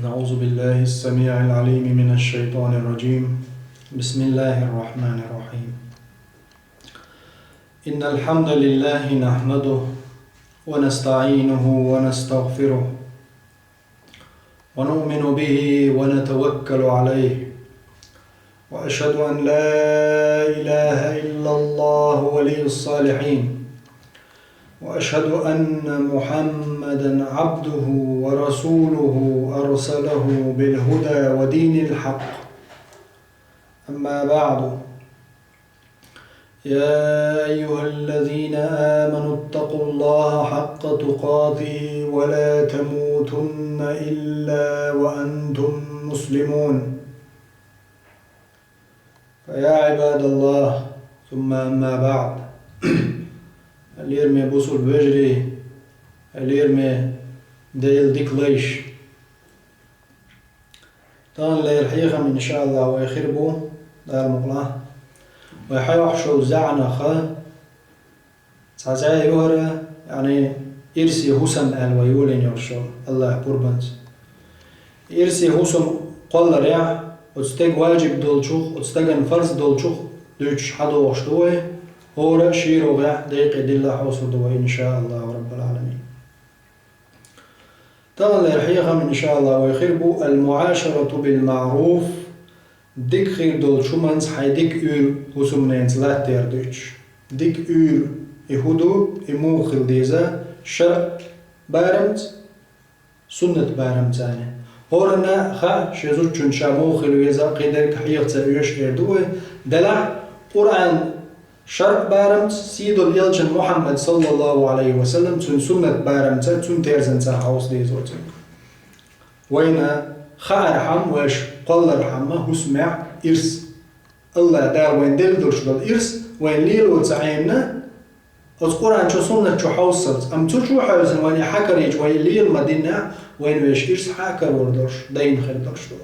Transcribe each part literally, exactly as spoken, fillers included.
أعوذ بالله السميع العليم من الشيطان الرجيم. بسم الله الرحمن الرحيم. إن الحمد لله نحمده ونستعينه ونستغفره ونؤمن به ونتوكل عليه. وأشهد أن لا إله إلا الله ولي الصالحين. وأشهد أن محمدا عبده ورسوله أرسله بالهدى ودين الحق. أما بعد. يا أيها الذين آمنوا اتقوا الله حق تقاته ولا تموتن إلا وأنتم مسلمون. فيا عباد الله، ثم أما بعد. Лераме бусулба вежарий, лераме Дела дика лайш. Таханлера хьехам, иншааллахӀ, вай хир бу, Дала мукъалахь. Вай хьайохьуш йола зӀаьнах цхьа зӀе ю хӀара, яъни ирсе хӀусам аьлла вай йолаенна йолуш йолу АллахӀан пурбанца. Ирсе хӀусам кхолларехь, оцу стеган важиб долчух, оцу стагана фарз долчух дуьйцуш хьадогӀуш ду вай, хӀора а шийрогӀехь декъе дилла хьовсур ду вай, иншааллахӀ, Раббал Ӏаламин. Таханлера хьехам, иншааллахӀ, вай хир бу «Ал-муӀашарату бил-маӀруф», дика хир долчу хӀуманца хьайн дика уьйр хӀусамненца латтор дуьйцуш. Дика уьйр, и хӀун ду, и муха хила деза, шарӀ барамца, суннат барамца. ХӀоранна хаьа, шен зудчунна ша муха хила веза, кхидерг хьеха ца оьшу эр ду вай, делахь Къуръан шарӀ барамца, сийдолу элчан Мухьаммад, саллаллахӀу Ӏалайхи ва саллам, цуьнан суннат барамца, цуьнан терзанца хьовса деза цуьнга. Вайна хаархьама, вайша кхоллархьама хӀусамехь ирс. АллахӀ Дала вайна делла долуш долу ирс вайна лело ца Ӏемина, оцу Къуръан чу, суннат чу хьовсалц. Амма цу чу хьаьвзина вайна и хьакарийча, вай и лела ма динехь, вайна вайша ирс хьа а карор долуш, дайна хир долуш долу.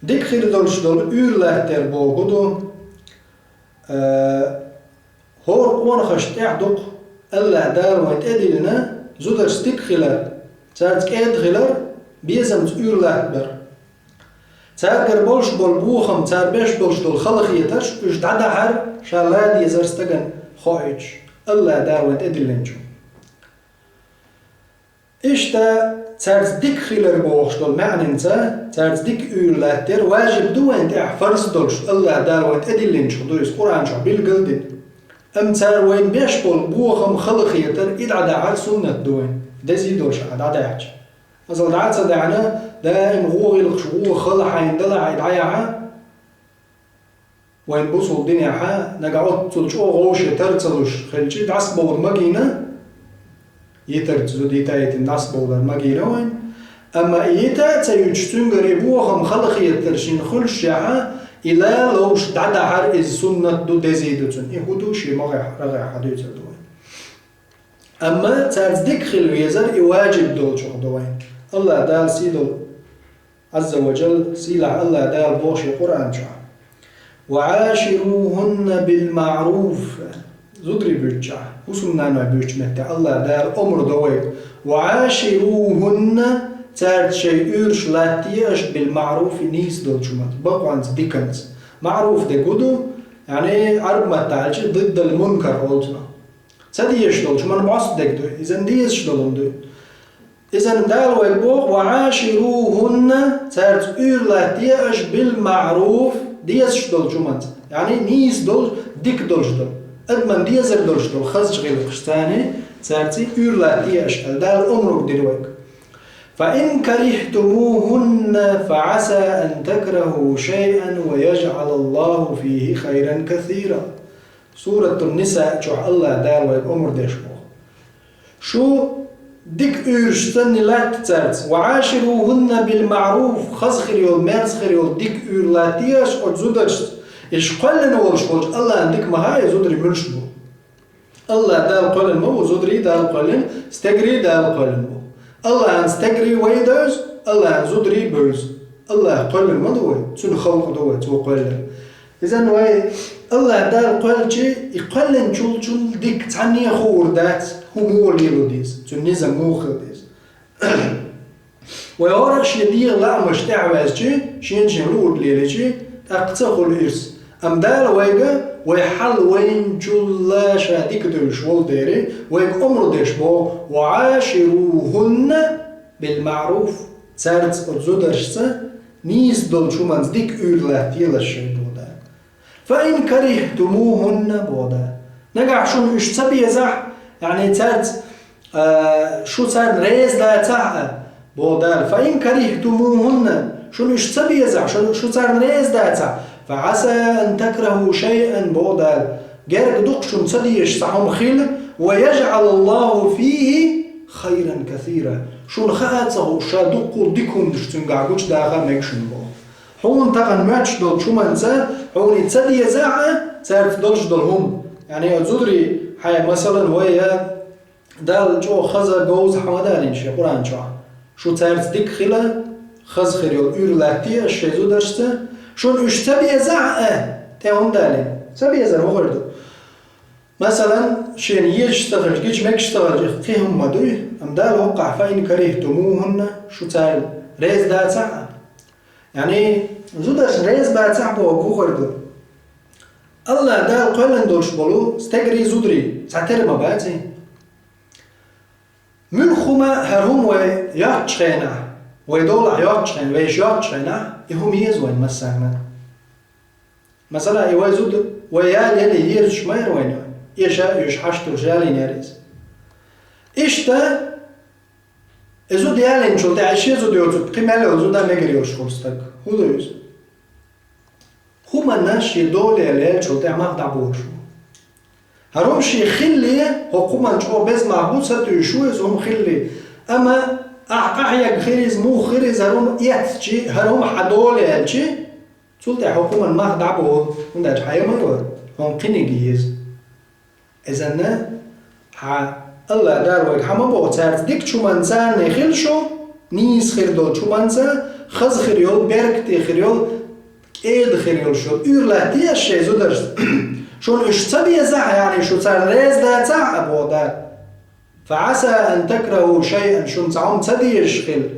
Дика хир долуш долу уьйр латтор бохург ду, а, хӀора къонахашна тӀехь дукха АллахӀ Дала вайна тӀедиллина зударшца дика хилар, цаьрца кӀеда хилар, безамца уьйр латтабар. Цаьргара болуш болу бохам, цара беш болуш долу халахетарш, уьш дӀадахьар ша ладезар стагана хоуьйтуш, АллахӀ Дала вайна тӀедиллинчу. Иштта цаьрца дика хилар бохуш долу маьӀнинца, цаьрца дика уьйр латтор важиб ду вайна тӀехь, фарз долуш, АллахӀ Дала вайна тӀедиллинчух ду иза, Къуръан чохь билгал а дина. Амма цара вайна беш болу бохам, халахетар, и дӀадахьар суннат ду вайна, дезий долуш ахь дӀадаьхьча. Масала, дӀа а ца даьхьна, даим гӀо гӀиллакхаш, гӀо хала хьайна далахь, и дӀаяхьа, вайн бусулба динехьа, нагахь оццул чӀогӀа вовше тар ца луш хилча, дӀасабовла магийна, йитарца зуда йита а йитина дӀасабовлар магийна вайн. Амма и йита а ца юьтуш, цуьнгара и бохам, халахетар шена хуьлушехьа, и ла ловш дӀадахьар иза суннат ду, дезий ду цунна. И хӀун ду, шен могӀехь, рагӀехь хьадуьйцур ду вайн. Амма цаьрца дика хила везар и важиб долчух ду вайн. АллахӀ Дала сий долу, Ӏазза ва Джалла, сийлахь АллахӀ Дала боху шен Къуръан чохь: «Ва Ӏаширухунна бил-маӀруф». Зударий буьйцучохь, хӀусамнаной буьйцучу метте АллахӀ Дала омра до вайга: «Ва Ӏаширухунна», цаьрца шайн уьйраш латтае аша, «бил-маӀруфи», нийса долчу хӀуманца, бакъонца, диканца. МаӀруф дерг хӀун ду, яъни, Ӏарбийн маттахь аьлча, диддал мункар олу цунах. Ца дезаш долчу хӀуманна бӀоста дерг ду, иза дезаш долу хӀума ду. Иза Дала вайга боху: «Ва Ӏаширухунна», цаьрца уьйр латтае аша, «бил-маӀруф», дезаш долчу хӀуманца, яъни нийса долу, дика долуш долу, адамна дезар долуш долу хазачу гӀиллакхашца, цаьрца уьйр латтае аша аьлла, Дала омраг дира вайга. «Фа ин карихтумухунна, фа Ӏаса ан такраху шайъан ва яжӀалаллаху фихи хайран касира». Суратун-Ниса чохь АллахӀ Дала вайга омра деш боху. Шу дика уьйраш санна латта цаьрца, «ва Ӏаширухунна бил-маӀруф», хаза хир йолу, мерза хир йолу дика уьйр латтае аша оцу зударшца, иштта кхоьллина волуш волчу АллахӀна дика ма хаьа и зударий муьлш бу. АллахӀ Дала кхоьллина ма бу, зударий Дала кхоьллина, стегарий Дала кхоьллина бу. Аллахьан стегарий вай бевза, Аллахьан зударий бевза. Аллахь кхоьллина ма ду вай, цуьнан халкъ ду вай, цо кхоьллина. Иза вай Аллахь Дала кхоьллича, и кхоьллинчул чул дика цхьанне а хуур дац, хӀун муха лело деза, цуьнан низам муха хила деза. Вай хӀора а шен дегӀан лаамашна тӀаьхьаваьзча, шен-шен луург лелийча, тӀаккха ца хуьлу ирс. Амма Дала вайга, вай хьал вайначул ша дика девзаш волу дела, вайга омра деш боху: «وعاشروهن بالمعروف». Цаьрца, оцу зударшца, нийса долчу хӀуманца дика уьйр латтаелаш шайн, боху Дала. «فإن كرهتموهن», боху Дала. Нагахь шуна уьш ца безахь, яъни цаьрца, а, шу царна реза дацахь а, боху Дала. «فإن كرهتموهن», шуна уьш ца безахь, шу, шу царна реза дацахь, «فعسى أن تكرهوا شيئا», боху Дала. Герга ду-кх шуна ца дезаш цхьа хӀума хила, «ويجعل الله فيه خيرا كثيرا». Шуна хаа а ца хууш, ша дуккха а дика хӀуманаш цуьнгахь гучудахар мега шуна, боху. Хьуна тахана моьттуш долчу хӀуманца, хьуна и ца дезахь а, цаьрца долуш долу хӀума. Яъни, оцу зударий хьайн, масалан, вай я Дала чӀогӀа хаза, говза хьан ма далийна шен Къуръан чохь. Шу цаьрца дика хила, хаза хир йолу уьйр латтае аш шайн зударшца, шуна уьш ца безахь а, тӀе хӀунда далийна? Ца безар хӀун хир ду? Масалан, шена езаш ца хилча, гича мегаш ца хилча, кхин хӀума ма дуй, амма Дала хӀокхахь «فإن كرهتموهن», шу царна реза дацахь а. Яъни, зударшна реза бацахь бохург хӀун хир ду? Аллахь Дала кхоьллина долуш болу стегарий, зударий цхьатерра ма баций? Муьлхха хӀума, хӀара хӀума вай йоцучу хенахь, вай долахь йоцучу хенахь, вайша йоцучу хенахь, и хӀума еза вайн массарна. Масала, и вай зуда, вай ял яле езаш ма яра вайна, эша а оьшуш хьаштурш ялийна яра иза. Иштта, и зуда ялийначул тӀаьхьа, и шен зуда йоцург, кхин мел йолу зуда мегар йолуш хуьлу стаг. ХӀун ду иза? ХӀуманна шен дола яьллачул тӀаьхьа мах дӀаболуш ву. ХӀара хӀума шен хилле, хӀокху хӀуманна чӀогӀа беза мах бу, ца туьйсуш ву иза хӀума хилле. Амма ахь къахьега хир иза, муха хир иза, хӀара хӀума эцчи, хӀара хӀума хьан дола яьлчи, цул тӀаьхьа хӀокху хӀуманна мах дӀаболу, хӀунда аьлча хьан я ма йора, хьуна кхиниг еза. Изанна, хьан Аллахь Дала вайга хьан ма боху, цаьрца дикачу хӀуманна царна хила шу, нийса хир долчу хӀуманца, хаза хир йолу, беркате хир йолу, кӀеда хир йолуш йолу уьйр латтае аш шайн зударшца. Шуна уьш ца безахь, яъни шу царна реза дацахь а, боху Дала. «فعسى أن تكرهوا شيئا», шуна цхьа хӀума ца дезаш хила.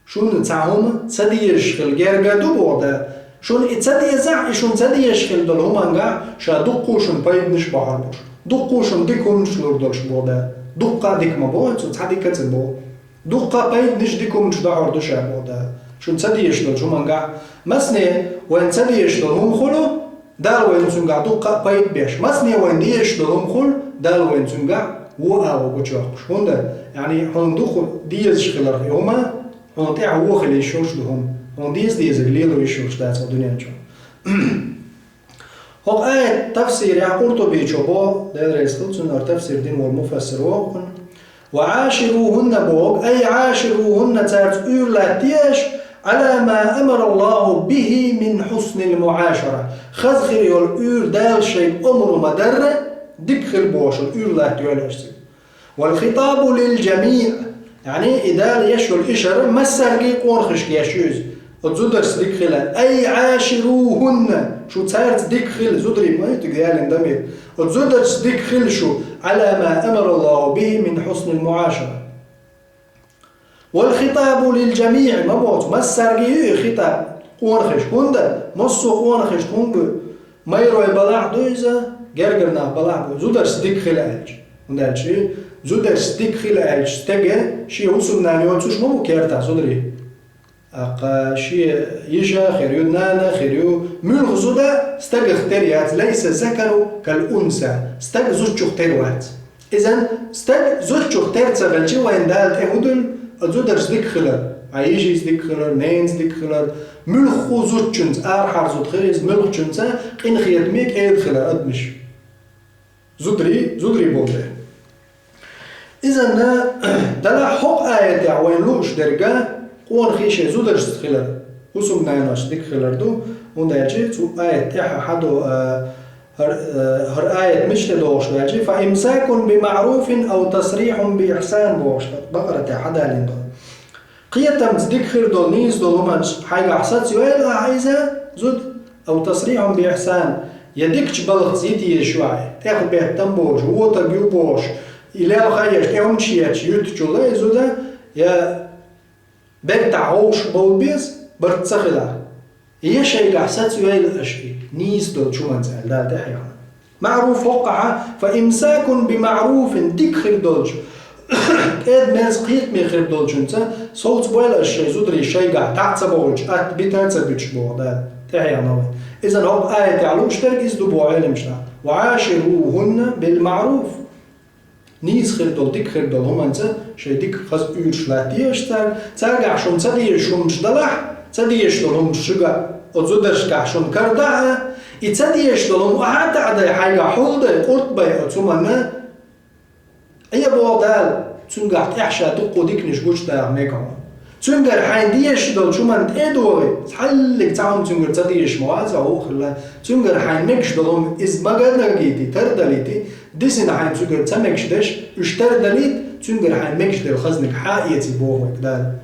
Шуна цхьа хӀума ца дезаш хила герга ду, боху Дала. Шуна и ца дезахь, и шуна ца дезаш хила долу хӀумангахь ша дуккха а шуна пайданаш бахьар болуш. Дуккха а шуна дика хӀуманаш лур долуш, боху Дала. Дуккха а дика ма боху цо, цхьа дика а ца боху. Дуккха а пайданаш, дика хӀуманаш дохьур ду ша, боху Дала. Шуна ца дезаш долчу хӀумангахь. Масане вайна ца дезаш долу хӀума хуьлу, Дала вайна цуьнгахь дуккха а пайда беш. Масане вайна дезаш долу хӀума хуьлу, Дала вайна цуьнгахь вон агӀо гучуйоккхуш. ХӀунда, яъни, хьуна дукха дезаш хиларх и хӀума, хьуна тӀехь вон хила йиш йолуш ду хӀума. Хьуна деза-дезарг лело йиш йолуш дац хьо дуьнен чохь. ХӀокху аят тафсирехь Къуртубичо боху, Дела реза хуьлда цунна, хӀара тафсир дина волу муфассир ву хӀокхуьнан: «وعاشروهن», боху, «أي عاشروهن», цаьрца уьйр латтае аш, «على ما أمر الله به من حسن المعاشرة». Хаза хир йолу уьйр Дала шайга омра ма-дарра, дика хила бохуш уьйр латтайойла аш цига. «والخطاب للجميع», яъни и Дала еш йолу ишара массаьрга а къонахашка еш ю иза. Оцу зударшца дика хила. «أي عاشروهن», шу цаьрца дика хила, зударий ма ю тига ялийна дамир. Оцу зударшца дика хила шу, «على ما أمر الله به من حسن المعاشرة». «والخطاب للجميع» ма боху, массаьрга ю и хитаб, къонахашка. ХӀунда? Массо а къонахашка хӀунда ю? Майрой балахь а ду иза, гергара нах балахь а ду. Зударшца дика хила аьлча. ХӀунда аьлча, зударшца дика хила аьлча, стага шен хӀусамнана йоцуш ма бу кертахь зударий. ТӀаккха шен йиша хир ю, нана хир ю. Муьлха зуда стагах тера яц, «ليس الذكر كالأنثى», стаг зудчух тера вац. Иза стаг зудчух тера ца хилча, вайна Дала тӀе хӀун дуьллу? Оцу зударшца дика хилар, хьан йижарца дика хилар, ненаца дика хилар, муьлхха зудчуьнца, арахьара зуда хир иза, муьлххачуьнца къинхетаме, кӀеда хилар адамаш. Зударий, зударий болу дела. Иза, делахь, хӀокху аятехь вайна лууш дерг къонахий шайн зударшца хилар, хӀусамнаношца дика хилар ду, хӀунда аьлча цу аят тӀехь хьадо, а, ХӀара, э, хӀара аят мича тӀе догӀуш даьлча, «فإمساك بمعروف أو تسريح بإحسان» бохуш, Бакъара тӀе хьадалийна долу. Кхетамца дика хир долу, нийса долу хӀуманаш хьайгахь сацайойла ахьа иза, зуда, «أو تسريح بإحسان», я дикачу балхаца йита езаш ю ахьа, тӀехбеттам бохуш, вотаг ю бохуш, и лелха еш, тӀе хӀуманаш ечу юьтучул, ай зуда, я бертахь гӀовш бовла беза, барт ца хилахь. Я шайгахь сацайойла аша и, нийса долчу хӀуманца, аьлла Дала тӀехьа яхна. Маъруф хӀоккхахьа, «فإمساك بمعروف», дика хир долчу, кӀеда-мерза кхетаме хир долчуьнца, совцабойла аша шайн зударий шайгахь, таӀ ца бохуьйтуш, атта бита а ца буьтуш, боху Дала, тӀехьа яхна вайн. Иза хӀокху аятехь лууш дерг иза ду боху Ӏеламнаха. «وعاشروهن بالمعروف». Нийса хир долу, дика хир долу хӀуманца шайн дика, хаза уьйраш латтаде аша цаьрга. Цаьргахь шуна ца дезаш хӀуманаш далахь, ца дезаш долу хӀуманаш шуьга, оцу зударшкахь шуна карадахь а, и ца дезаш долу хӀума ахьа а таӀадай, хьайгахь хьулдай, къуртбай оцу хӀуманна, Ӏе, боху Дала, цуьнгахь тӀехь ша дуккха диканаш гучудаха мега хьуна. Цуьнгара хьайна дезаш долчу хӀуманна тӀе а догӀий, цхьаллиг цхьа хӀума цуьнгара ца дезаш ма вац, а хӀуъа хилла. Цуьнгара хьайна мегаш долу хӀума иза ма-, магадагийти, тардалийти, дисина хьайна цуьнгара ца мегаш дерш, уьш тардалийта, цуьнгара хьайна мегаш долу хазниг хьа а эций, боху вайга Дала.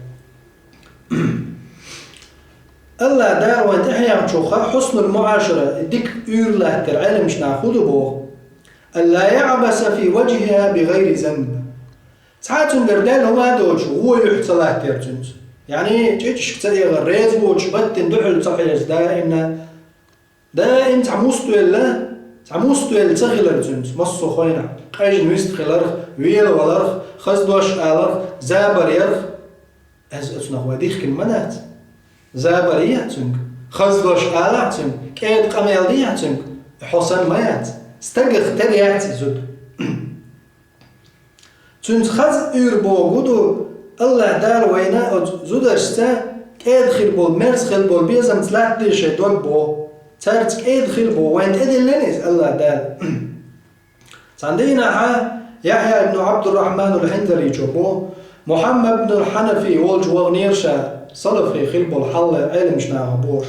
АллахӀ Дала вайн тӀехьа яхначух хьуснул муӀашара, дика уьйр латтар Ӏеламнаха хӀун ду боху? «ألا يعبس في وجهها بغير ذنب». Цхьа а цуьнгара даьлла хӀума а доцуш, гӀо юьхь ца латтаяр цуьнца. Яъни, чӀичӀашка ца эгӀар, реза воцуш, баттина дуьхьал ца хьежа, даимна, даим цхьа муствелла, цхьа муствелла ца хилар цуьнца, массо а хенахь, къежна вист хиларх, вела валарх, хаза дош аларх, забар ярх. Аса оцунах вай дихкина ма дац. Забар яц цуьнга, хаза дош алахь цуьнга, кӀеда къамел дехь цуьнга, хьо санна ма яц. Стагах тера яц и зуда. Цуьнца хаза уьйр боху хӀун ду, АллахӀ Дала вайна оцу зударшца кӀеда хир болу, мерза хир болу безамца латтаде шайн дог боху. Цаьрца кӀеда хир боху, вайна тӀедиллина иза АллахӀ Дала. Цхьана дийнахьа Яхьъя ибн Ӏабдуррахьманул Хьинзаличо боху, Мухьаммад ибн Хьанафи волчу ваханера ша, салафий хир болу хьалха Ӏеламнаха бохуш,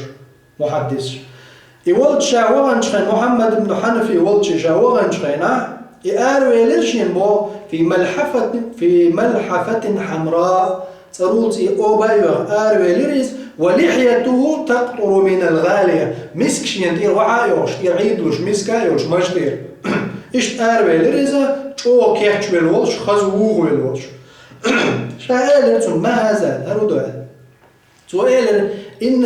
мухьаддис. И волчу ша ваханчу хенахь, Мухьаммад ибн Хьанафи волчу ша ваханчу хенахь, и аравелира шена боху, «في ملحفة، في ملحفة حمراء», цӀарула цӀе оба а йоьхна, аравелира иза, «ولحيته تقطر من الغالية», миска шена тӀера вахьа а йохуш, тӀера Ӏийдалуш миска а йолуш, мажа тӀера. Иштта аравелира иза, чӀогӀа кечвелла волуш, хаза вухавелла волуш. Ша элира цунна: «ما هذا؟» ХӀара хӀун ду аьлла. Цо элира: «إن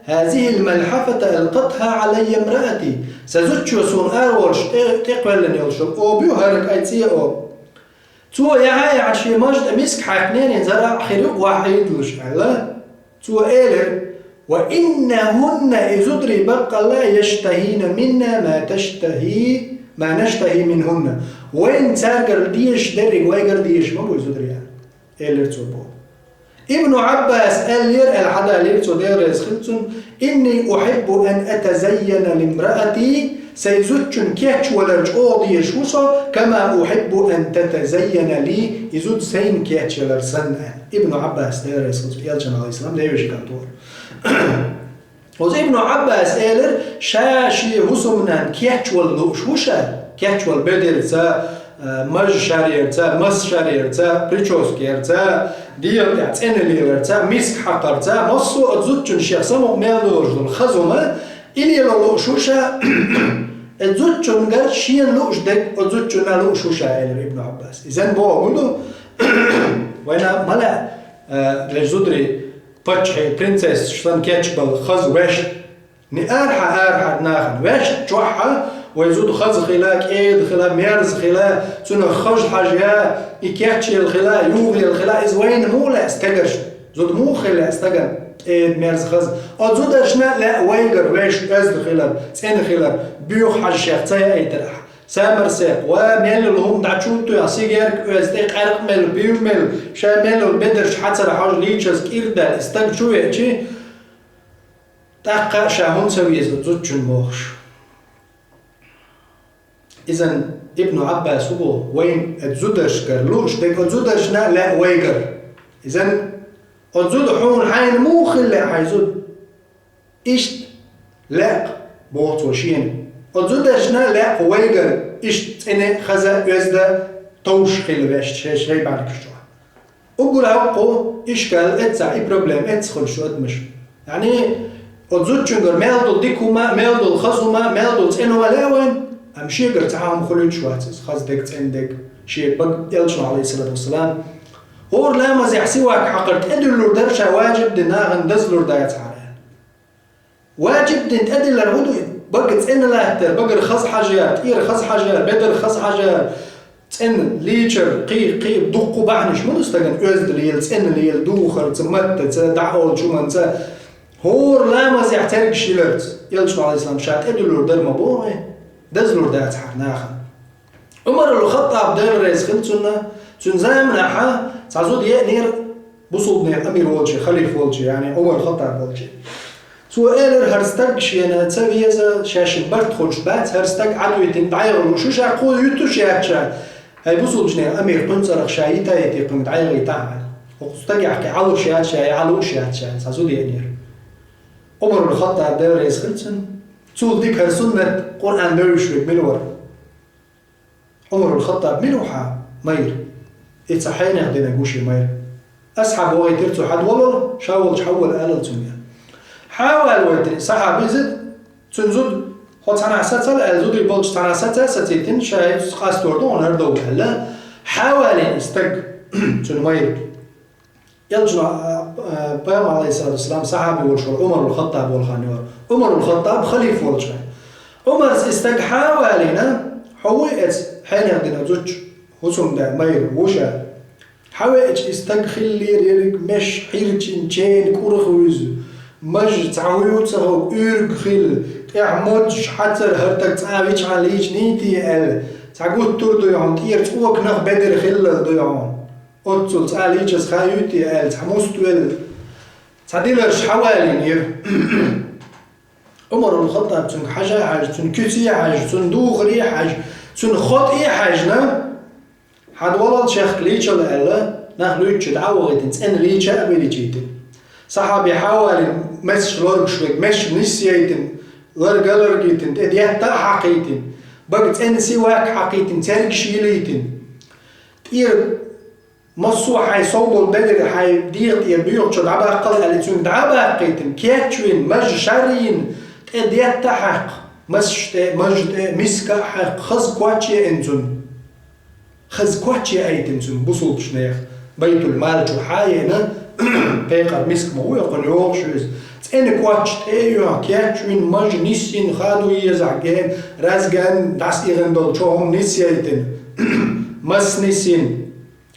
هذه الملحفة ألقتها علي امرأتي». Сан зудчо суна араволуш тӀе-, тӀекхоьллина йолуш йолу оба ю хӀара, кӀай цӀе оба. Цо яхьа а яхьа шен мажа тӀе миска хьаькхнера, хӀинца хӀара а хир ю, вахьа Ӏийдалуш аьлла. Цо элира: «وإنهن», и зударий баккъалла, «يشتهين منا ما تشتهي، ما نشتهي منهن». Вайна цаьргара дезаш дерриг вайгара дезаш ма бу и зударий, элира цо боху. Ибну Ӏаббас аьллера, аьлла хьадалийра цо, Дела реза хила цунна: «إني أحب أن أتزين لامرأتي», сайн зудчун кечвалар чӀогӀа дезаш ву со, «كما أحب أن تتزين لي», и зуда сайна кечъялар санна, аьлла. Ибну Ӏаббас, Дела реза хила цунна, элчан, Ӏалайхиссалам, девеши кантора. Оцу Ибну Ӏаббас элира, ша шен хӀусамнан кечвала лууш ву ша, кечвала бедарца, а, мажа шарерца, мас шарерца, прическерца, дегӀан тӀехь цӀена леларца, миска хьакхарца, массо а оцу зудчун шех самукъа мел долуш долу хаза хӀума, и лела лууш ву ша, оцу зудчунгара шена лууш дерг оцу зудчунна лууш ву ша, элира Ибну Ӏаббас. Иза боху хӀун ду? Вайна ма лаьа, а, вайн зударий паччахье, принцессаш санна кечбала хаза ваьшна. Не арахьа, арахьара нахана, ваьшна чохь а, вайн зуда хаза хила, кӀеда хила, мерза хила, цунах хаза хьажа, и кечъелла хила, юхаелла хила, иза вайна муха лаьа стегаршна? Зуда муха хила лаьа стагана кӀеда, мерза, хаза? Оцу зударшна а лаьа вайгара ваьшна оьзда хилар, цӀена хилар, боьха хьажа шех ца яийтар ахь. Самарсекъа, ва мел йолу хӀума дӀа чу а тоьхна, сигерг оьзна, тӀе къаьркъа мелла, бив мелла, ша мел йолу бедарш хьацара хьожа, лийчаза кӀира даьлла, и стаг чу веачи, тӀаккха а ша хӀунда ца веза оцу зудчун бохуш. Иза Ибну Ӏаббас ву боху, вайна оцу зударшкара лууш дерг оцу зударшна а лаьа вайгара. Иза оцу зуда хьуна хьайна муха хила лаьа хьайн зуда? Иштта лаьа-кх, боху цо шена. Оцу зударшна лаьа вайгара иштта цӀена, хаза, оьзда товш хила веза шаьш шай бӀаьргаш чу. Уггар хьокху ишкал эццахь, и проблема эццахь хуьлуш шу адамаш. Яъни, оцу зудчуьнгара мел долу дика хӀума, мел долу хаза хӀума, мел долу цӀена хӀума лаьа вайна, амма шегара цхьа хӀума хуьлуьйтуш вац иза, хаза дерг, цӀена дерг, шен бага, Элчано, алейхиссалату вассалам, хӀора ламазехь сивак хьакхар тӀедуьллур дара, ша ваджиб дина нахана дазлур дацахьара аьлла. Ваджиб дина тӀедиллар хӀун ду? Бага цӀена латтар, багара хаза хьажар, тӀера хаза хьажар, бедарх хаза хьажар, цӀена лийчар, кхин, кхин дуккха бахьанаш ма ду стагана: оьзда лела, цӀена лела, духарца, маттаца, дӀа олучу хӀуманца, хӀора ламазехь цергаш йиларца. Элчано, алейхиссалам, ша тӀедуьллур дара ма боху, дазлур дацахьара нахана. Ӏумар ал-Хаттаб, Дела реза хила цунна, цуьнан заманахьа цхьа зуда еанера бусулбанийн амир волчу, халифа волчу, яъни Ӏумар Хаттаб волчу. Цо элира: «ХӀара стаг шена ца веза, шаьшшинна барт хуьлуш бац, хӀара стаг Ӏадвитина дӀаяхьа лууш ю ша, кхо юьтуш яц ша. ХӀай бусулбанийн амир, кхуьнан цӀарах ша йита а йитий, кхуьнга дӀаяхьийта а». Хьо стагехь кхин Ӏа лууш яц ша, я Ӏа лууш яц ша, цхьа зуда еанера. Ӏумар ал-Хаттаб, Дела реза хила цунна, цул дика хӀара суннат, Къуръан девзаш верг мила вара? Ӏумар ал-Хаттаб мила ву хьан майра? И цхьа хьенех динарг ву шен майра. Асхьаб вахийтира цо: «Хьан волал, ша волчу хьан вола», — аьлла цуьнга. Хьан вала вайтира сахьаби иза, цуьнан зуда: «Хьо цхьанхьа сацал», — аьлла, зудий болчу цхьанхьа саца а сацийтина, ша хӀинца къастор ду хьуна хӀара дов аьлла. Хьан валийна и стаг, цуьнан майра. Элчано, а, а, пайхамар, алейхиссалату вассалам, сахьаби волуш вара Ӏумар ал-Хаттаб волу хан йора. Ӏумар ал-Хаттаб халифа волчу хьайн. Ӏумарс и стаг хьан а валийна: «Хьо вуй эца хьенех дина зудчу хӀусамда майра ву ша?» Хьан веача и стаг хиллера ерриг меш хьирчин чена кӀурах вуьзу, маж цхьа хӀу ю ца хову уьрг хилла, тӀехь модж хьацар хӀара таг цӀа вичхьан лийча нийтий аьлла, цхьа гуттар а дуй хьуна, тӀера цӀоканах бедар хиллал дуй хьуна. Оццул цӀа лийчаза хан юьйтий аьлла, цхьа муст велла, цхьа диларш хьан валийнера. Ӏумар ал-Хаттаб цуьнга хьажа а хьаьжна, цуьнан куьце а хьаьжна, цуьнан духаре а хьаьжна, цуьнан хотӀе а хьаьжна, хьан волал чехка лийчал аьлла, нах луьйчу дӀа а вахийтина, цӀена лийча а величийтина. Сахьаби хьан а валийна, массаш лоргуш верг, массаш нисъяйтина, ларга а ларгийтина, тӀе детта а хьакхийтина, бага цӀена сивак хьакхийтина, цергаш йилийтина. ТӀера массо а хьайн сов болу бедар хьайн дегӀа тӀера боьхачо дӀабаккхал аьлла, цуьнга дӀа а баккхийтина, кечвина, маж шарйина, тӀе детта а хьаькхна, массаш тӀе, маж тӀе, миска а хьаькхна, хаза коч яийна цунна. Хаза коч яийтина цуьнан бусулбачу нехан байтул-мал чу хьан а яйна, пекъар миска ма ву йоккхуьнан йогӀуш веза. ЦӀена коч тӀе а йоьхна, кечвина, маж нисйина, хадо езахь ген, разган дӀасаигӀина долу чохь хӀума нисъяйтина, мас нисйина,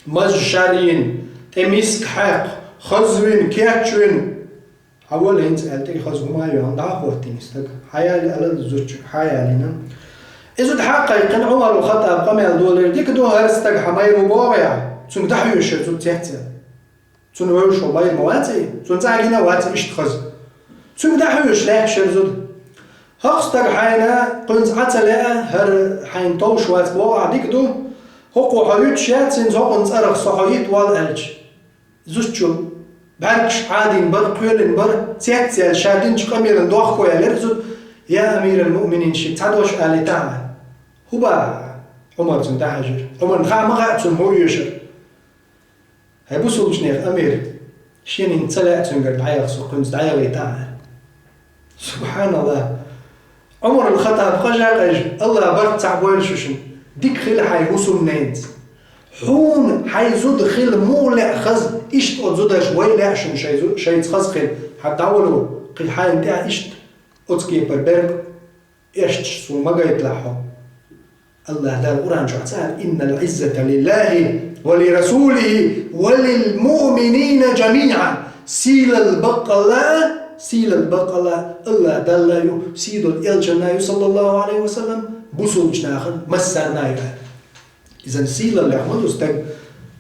маз шарйина, тӀе миска хьаькхна, хазвина, кечвина. Хьан вала хӀинца аьлла, тӀе хаза хӀума а йоьхна, дӀа а хӀоттийна стаг. Хьан яли аьлла зудчуьнга, хьан ялийна. И зуда хьакхайкхина, Ӏумар ал-Хаттаб къамел долийра: «Дика ду, хӀара стаг хьан майра ву боху ахь, цуьнга дӀахьоьжуш хӀара зуда цецъян». Цунна вевзаш волу майра ма ваций, цунна цӀа а гина а вац иштта хаза. Цуьнга дӀахьоьжуш лаьтташ хӀара зуда. «ХӀокху стага хьайна, кхуьнца Ӏа ца лаьа, хӀара хьайна товш вац боху ахь, дика ду. ХӀокхо хьо юьтуш яц, хӀинца хӀокхуьнан цӀарах со хьо йита вала», — аьлча, зудчо бӀаьргаш Ӏадийна бара, кхоьлина бара, цецъяьлла, ша динчу къамелан дохко яьллера зуда: «Я амирал-муъминин, шега цхьа дош алийтахьа». «ХӀун боху?» Ӏумар цунна дӀахьаьжира. Ӏумарна хаа ма хаьа цунна хӀун оьшура. «ХӀай бусулбачу нехан амир, шена хӀинца ца лаьа цуьнгара дӀаяха, со кхуьнца дӀаяхийта», — аьлла. СубхьаналлахӀ! Ӏумар ал-Хаттаб къажа а къежа: «АллахӀ барт цхьаъ бойла шу шуна. Дика хила хьайн хӀусамненца. Хьуна хьайн зуда хила муха лаьа хаза, иштта оцу зударша вай лаьа шуна шайн зу-, шайца хаза хила. Хьан дӀавало, кхин хьайна тӀехь иштта оцу кепара беркъа». Эшча, суна ма гайталахь хьо. АллахӀ Дала Къуръан чохь ца аьлла: «Иннал Ӏиззата лиллахӀи ва ли расулихӀи ва лил муъминина жамиӀан». Сийлалла баккъалла, сийлалла баккъалла АллахӀ Далла ю, сийдолу Элчанна ю, саллаллахӀу Ӏалайхи ва саллам, бусулбачу нахана массарна а ю. Изан сийлаллех ма ду стаг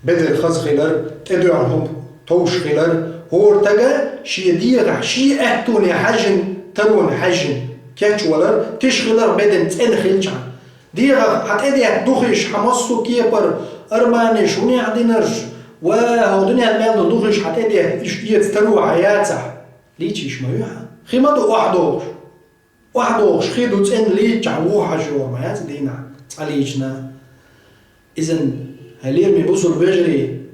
бедар хаза хилар, тӀедоьгӀна хӀума товш хилар, хӀора стага шен дегӀахь, шен аьттоне хьаьжжина, тароне хьаьжжина кечвалар, тиша хилар бедан цӀена хилчахьана. ДегӀах хьан тӀедетта духиш, хьан массо а кепара, арманеш, хӀунех динарш, ва хӀокху дуьненна мел долу духиш хьан тӀедетта, иштта эца таро хьан яцахь, лийчийш ма ю хьан. Хи ма ду охьадогӀуш. Охьадохуш хи ду цӀена лийччахь вухьаш йогӀу ма яц дийнахь цкъа лийчна. Изан, хьалераме бусулба вежарий,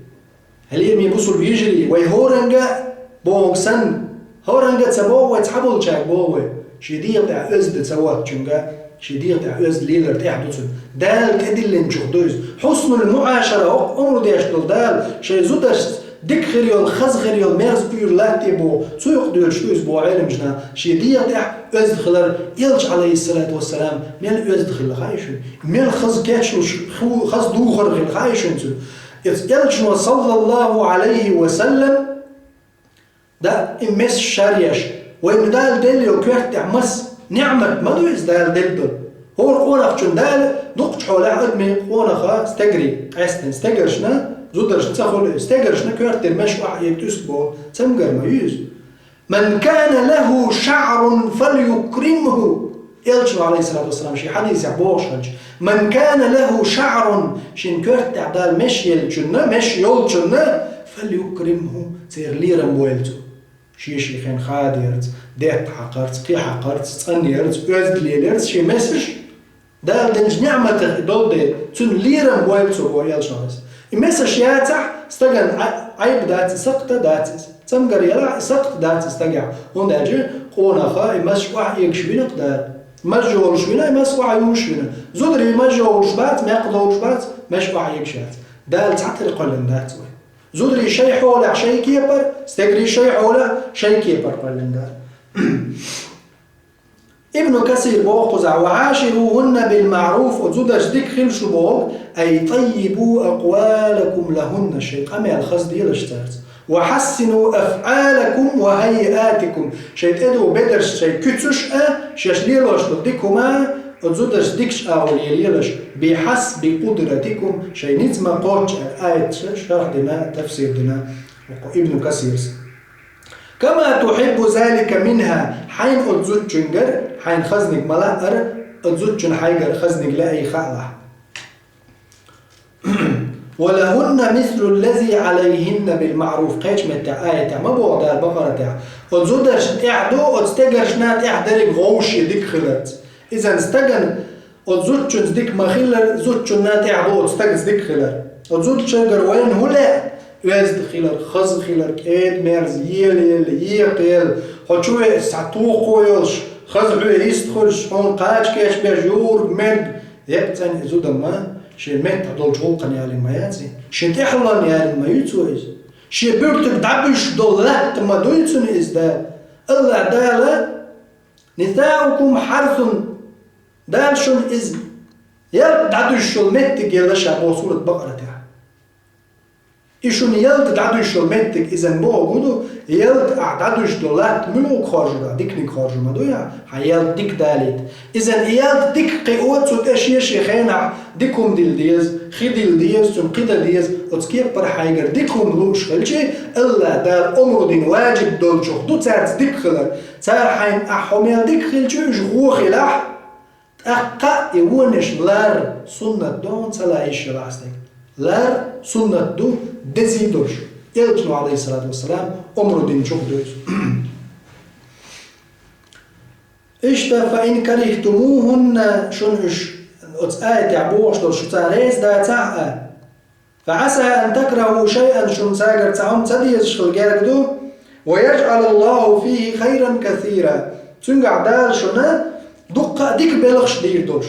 хьалераме бусулба йижарий, вай хӀоранга а боху санна, хӀоранга а ца боху вай, цхьаболчаьрга боху вай, шен дегӀа тӀехь оьзда ца воцучуьнга, шен дегӀа тӀехь оьзда лелар тӀехь ду цуьнан. Дала тӀедиллинчух ду иза. Хьуснул муӀашара, хӀокху омра деш долу Дала шайн зударшца дика хир йолу, хаза хир йолу мерза уьйр латте боху, цу юкъа доьлуш ду иза боху Ӏеламнаха, шен дегӀа тӀехь оьзда хилар. Элча, Ӏалайхиссалату вассалам, мел оьзда хилла хаьий шуна? Мел хаза кечлуш, ху-, хаза духар хилла хаьий шуна цуьнан? Иза Элчано, саллаллаху Ӏалайхи ва саллам, да, и месаш шаръеш, вайна Дала делла йолу коьрта тӀехь маса ниӀмат ма ду иза Дала делла долу. ХӀора къонахчунна Дала дукхачу хьолехь адамийн къонаха стегарий, къаьсттина стегаршна, зударшна ца хуьлу, стегаршна коьрта тӀера меш охьаэца тӀуьска боху, цамгар ма ю иза. «Ман кана лаху шаӀрун фалюкримху». Элчано, Ӏалайхиссалату вассалам, шен хьадисехь бохуш хилча: «Ман кана лаху шаӀрун», шен коьрта тӀехь Дала меш еллачунна, меш йолчунна, «фалюкримху», церан лерам бойла цо. Шен-шен хенахь хадерца, детта хьакхарца, кхин хьакхарца, цӀанъярца, оьзда леларца шен месаш, Дала деллачу ниӀматах и долу дела, цуьнан лерам бойла цо боху Элчано. И месаш яцахь, стагана Ӏай-, Ӏайб дац, и сакхта дац иза. Цамгар елахь, и сакхта дац и стагехь. ХӀунда аьлча къонаха и масаш охьаэгаш вина-кх Дала. Маж йолуш вина, и мас охьаюьйш вина. Зударий маж йолуш бац, мекх долуш бац, меш охьаэгаш яц. Дала цхьатера кхоьллина дац вай. Зударий шайн хьолехь шайн кепара, стегарий шайн хьолехь шайн кепара кхоьллина Дала. Ибн Касир боху кхузахь: «Ва Ӏаширугьунна бил маъруф», оцу зударшца дика хила шу боху, «ай таййибу акъвалакум лахьунна», шайн къамел хаза делаш цаьрца. «Ва хьассину афъалакум ва хаййиатикум», шайн тӀедугӀу бедарш, шайн куьцаш а, шаьш лелош долу дика хӀума а, оцу зударшца дикачу агӀор лелаелаш, «би хьасби къудратикум», шайн ницкъ ма кхоччу аьлла, аят шархь дина, тафсир дина Ибн Касирс. «Кама тухьиббу залика минхьа», хьайна оцу зудчуьнгара хьайна хазниг ма лаъара, оцу зудчунна хьайгара хазниг лаьий хаалахь. «Ва лахьунна мислу ллази Ӏалайхьинна бил маъруф», кхечу меттехь аятехь ма боху Дала Бакъаратехь: оцу зударшна тӀехь ду оцу стегаршна тӀехь дерриг вовшийн дика хиларца. Изан стагана оцу зудчуьнца дика ма-хиллара, зудчунна тӀехь ду оцу стагца дика хилар. Оцу зудчуьнгара вайна хӀун лаьа? Оьзда хилар, хаза хилар, кӀеда-мерза, елаелла, екхаелла, хьо чу веъча схьа туххо йолуш, хаза хьоьга йист хуьлуш, хьуна кхача кечбеш, юург-мерг, еккъа цӀена и зуда-м шен меттахь долчу гӀуллакхана ялийна ма яц иза. Шен тӀаьхьалонна ялийна ма ю цо иза. Шен буьртиг дӀабуьсуш долу латта ма дуй цунна иза Дала. АллахӀ Дала: «Нисаукум хьарсун», Дала шуна иза ялта дӀадуьсуш йолу меттиг елла ша боху сурат Бакъаратехь. И шуна ялта дӀадуьсуш йолу меттиг изан боху ду, ялта ахь дӀадуьсуш долу латта муьлханиг хоржур, диканиг хоржур ма дуй ахь, хьан ялта дика далийта. Изан и ялта дика кхио, цу тӀе шен-шен хенахь дика хӀума дилла деза, хи дилла деза, цунна кхин дан деза, оцу кеппара хьайгара дика хӀума лууш хилчи, АллахӀ Дала омра дина ваджиб долчух ду цаьрца дика хилар. Цара хьайна ахь хьо мел дика хилчи, уьш вон хилахь, тӀаккха и вонаш лар суннат ду, ца ла йиш йолахь стаг. Лар суннат ду, дезий долуш. Элчано, Ӏалайхиссалату вассалам, омра динчух ду иза. Иштта, «фа ин карихтумухунна», шуна уьш оцу аятехь бохуш долу, шу царна реза дацахь а, «фа Ӏаса ан такраху шайъан», шуна цаьргара цхьа хӀума ца дезаш хила герга ду, «ва яжӀалаллаху фихи хайран касира», цуьнгахь Дала шуна дуккха а дика белхаш дийр долуш.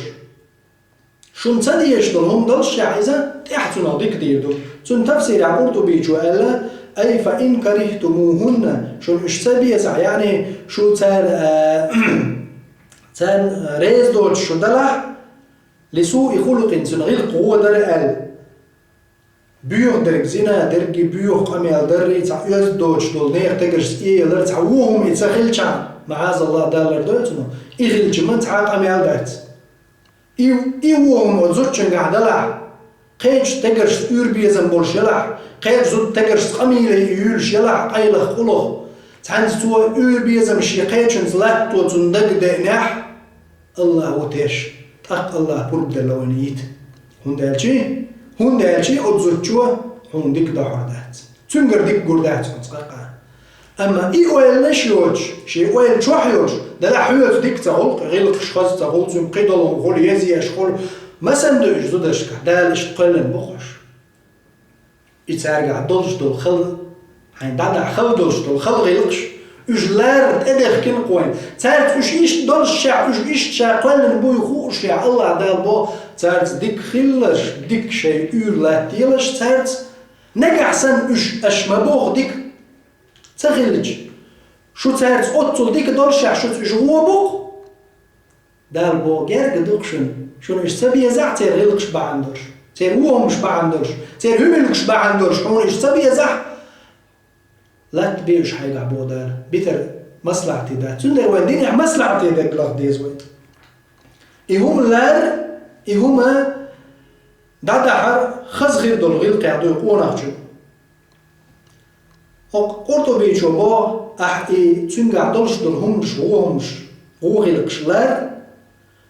Шуна ца дезаш долу хӀума доллушехь, иза тӀаьхьа цунах дика дийр ду. Цуьнан тафсирехь Къуртубичо аьлла: «Ай фа ин карихтумухунна», шуна уьш ца безахь, яъни шу цара, а, царна реза доцуш шу далахь, «лисуи хулукъин», цуьнан гӀиллакх вон дара аьлла. Боьха дерг, зина дерг, боьха къамел дарий, цхьа оьзда доцуш долу нехан тегершца тӀеялар, цхьа вон хӀума и ца хилчахь, маӀазаллахӀ, Дала лардойла цунах, и хилча ма цхьа а къамел дац. И, и вон хӀума оцу зудчуьнгахь далахь, кхечу тегершца уьйр-безам болуш ялахь, кхечу зудчун тегершца къамеле и юьйлуш ялахь, къайлаха, къулаха, цхьаьнца цо уьйр-безам шен кхечуьнца латто цунна дагадеънехь, АллахӀ ву теш, тӀаккха АллахӀа пурба делла вайна йита. ХӀунда аьлча, хӀунда аьлча оцу зудчо хьуна дика дохьур дац. Цуьнгара дика гур дац хьуна цкъа а. Амма и ойланаш йоцуш, шен ойла чохь йолуш, делахь хьоьца дика ца хуьлу, гӀиллакхаш хаза ца хуьлу, цуьнга кхидолу хӀума хуьлу, еза еш хуьлу, масанна ду уьш зударшкахь, Дала иштта кхоьллина бу хьуна. И цаьргахь долуш долу хала, хьайн дӀадахьа хала долуш долу хала гӀиллакхаш, уьш лара тӀедехкина кхойна. Цаьрца уьш иштта долуш шех, уьш иштта ша кхоьллина буй хууш шех, Аллах Дала бо, цаьрца дика хилалаш, дика шайн уьйр латтаелаш цаьрца, нагахь санна уьш аша ма боху дика. Ца хилча, шу цаьрца оццул дика долуш шех, шуьца уьш гӀо бу-кх. Дала боху герга ду-кх шуна, шуна уьш ца безахь, церан гӀиллакхаш бахьана долуш, церан вохамаш бахьана долуш, церан хӀуьмилгаш бахьана долуш, хьуна уьш ца безахь, латта бе уьш хьайгахь боху Дала, битар маслахьте дац. Цундела вайн динехь маслахьте дерг лаха деза вай. И хӀума лар, и хӀума дӀадахьар хаза хир долу гӀиллакхех ду и къонахчун. ХӀокху Къуртубичо боху, ахь и цуьнгахь долуш долу хӀуманаш, вон хӀуманаш, вон гӀиллакхаш лар,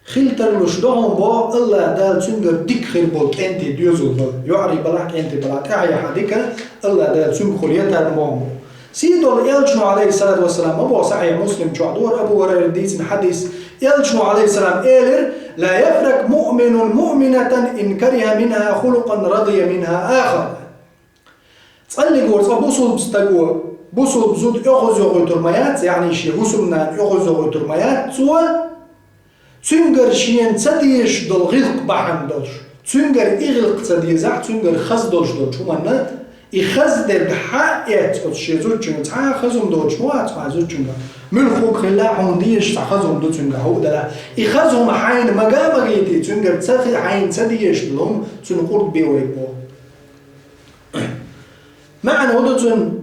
хила тарлуш ду хьуна боху, Аллах Дала цуьнгара дика хир болу кӀентий доьзал бала, йоӀарий балахь, кӀентий балахь, тӀаьхьа яхьа дика, Аллах Дала цуьнгахула ятарна боху боху. Сий долу Элчано, алейхиссалату вассалам, ма боху, сахьихь Муслим чохь ду, Абу Хурайра дийцина хьадис, Элчано, алейхиссалам, элира: «Ла яфракъ муъминун муъминатан ин кариха минха хулукъан радия минха ахар». ЦӀаллигора цкъа бусулба стаго, бусулба зуда оьгӀаз йохуьйтур ма яц, яъни шен хӀусамнана оьгӀаз йохуьйтур ма яц цо, цуьнгара шена ца дезаш долу гӀиллакх бахьана долуш, цуьнгара и гӀиллакх ца дезахь, цуьнгара хаза долуш долчу хӀуманна, и хаза дерг хьа а эцна оцу шен зудчуьнга, цхьа а хаза хӀума доцуш ма вац хьан зудчуьнга. Муьлхха хӀума хилла а хьуна дезаш цхьа хаза хӀума ду цуьнгахь хӀуъа делахь. И хаза хӀума хьайна мага а магийти, цуьнгара ца хи-, хьайна ца дезаш долу хӀума цуьнан къурд бе вайга боху. МаьӀна хӀун ду цуьнан?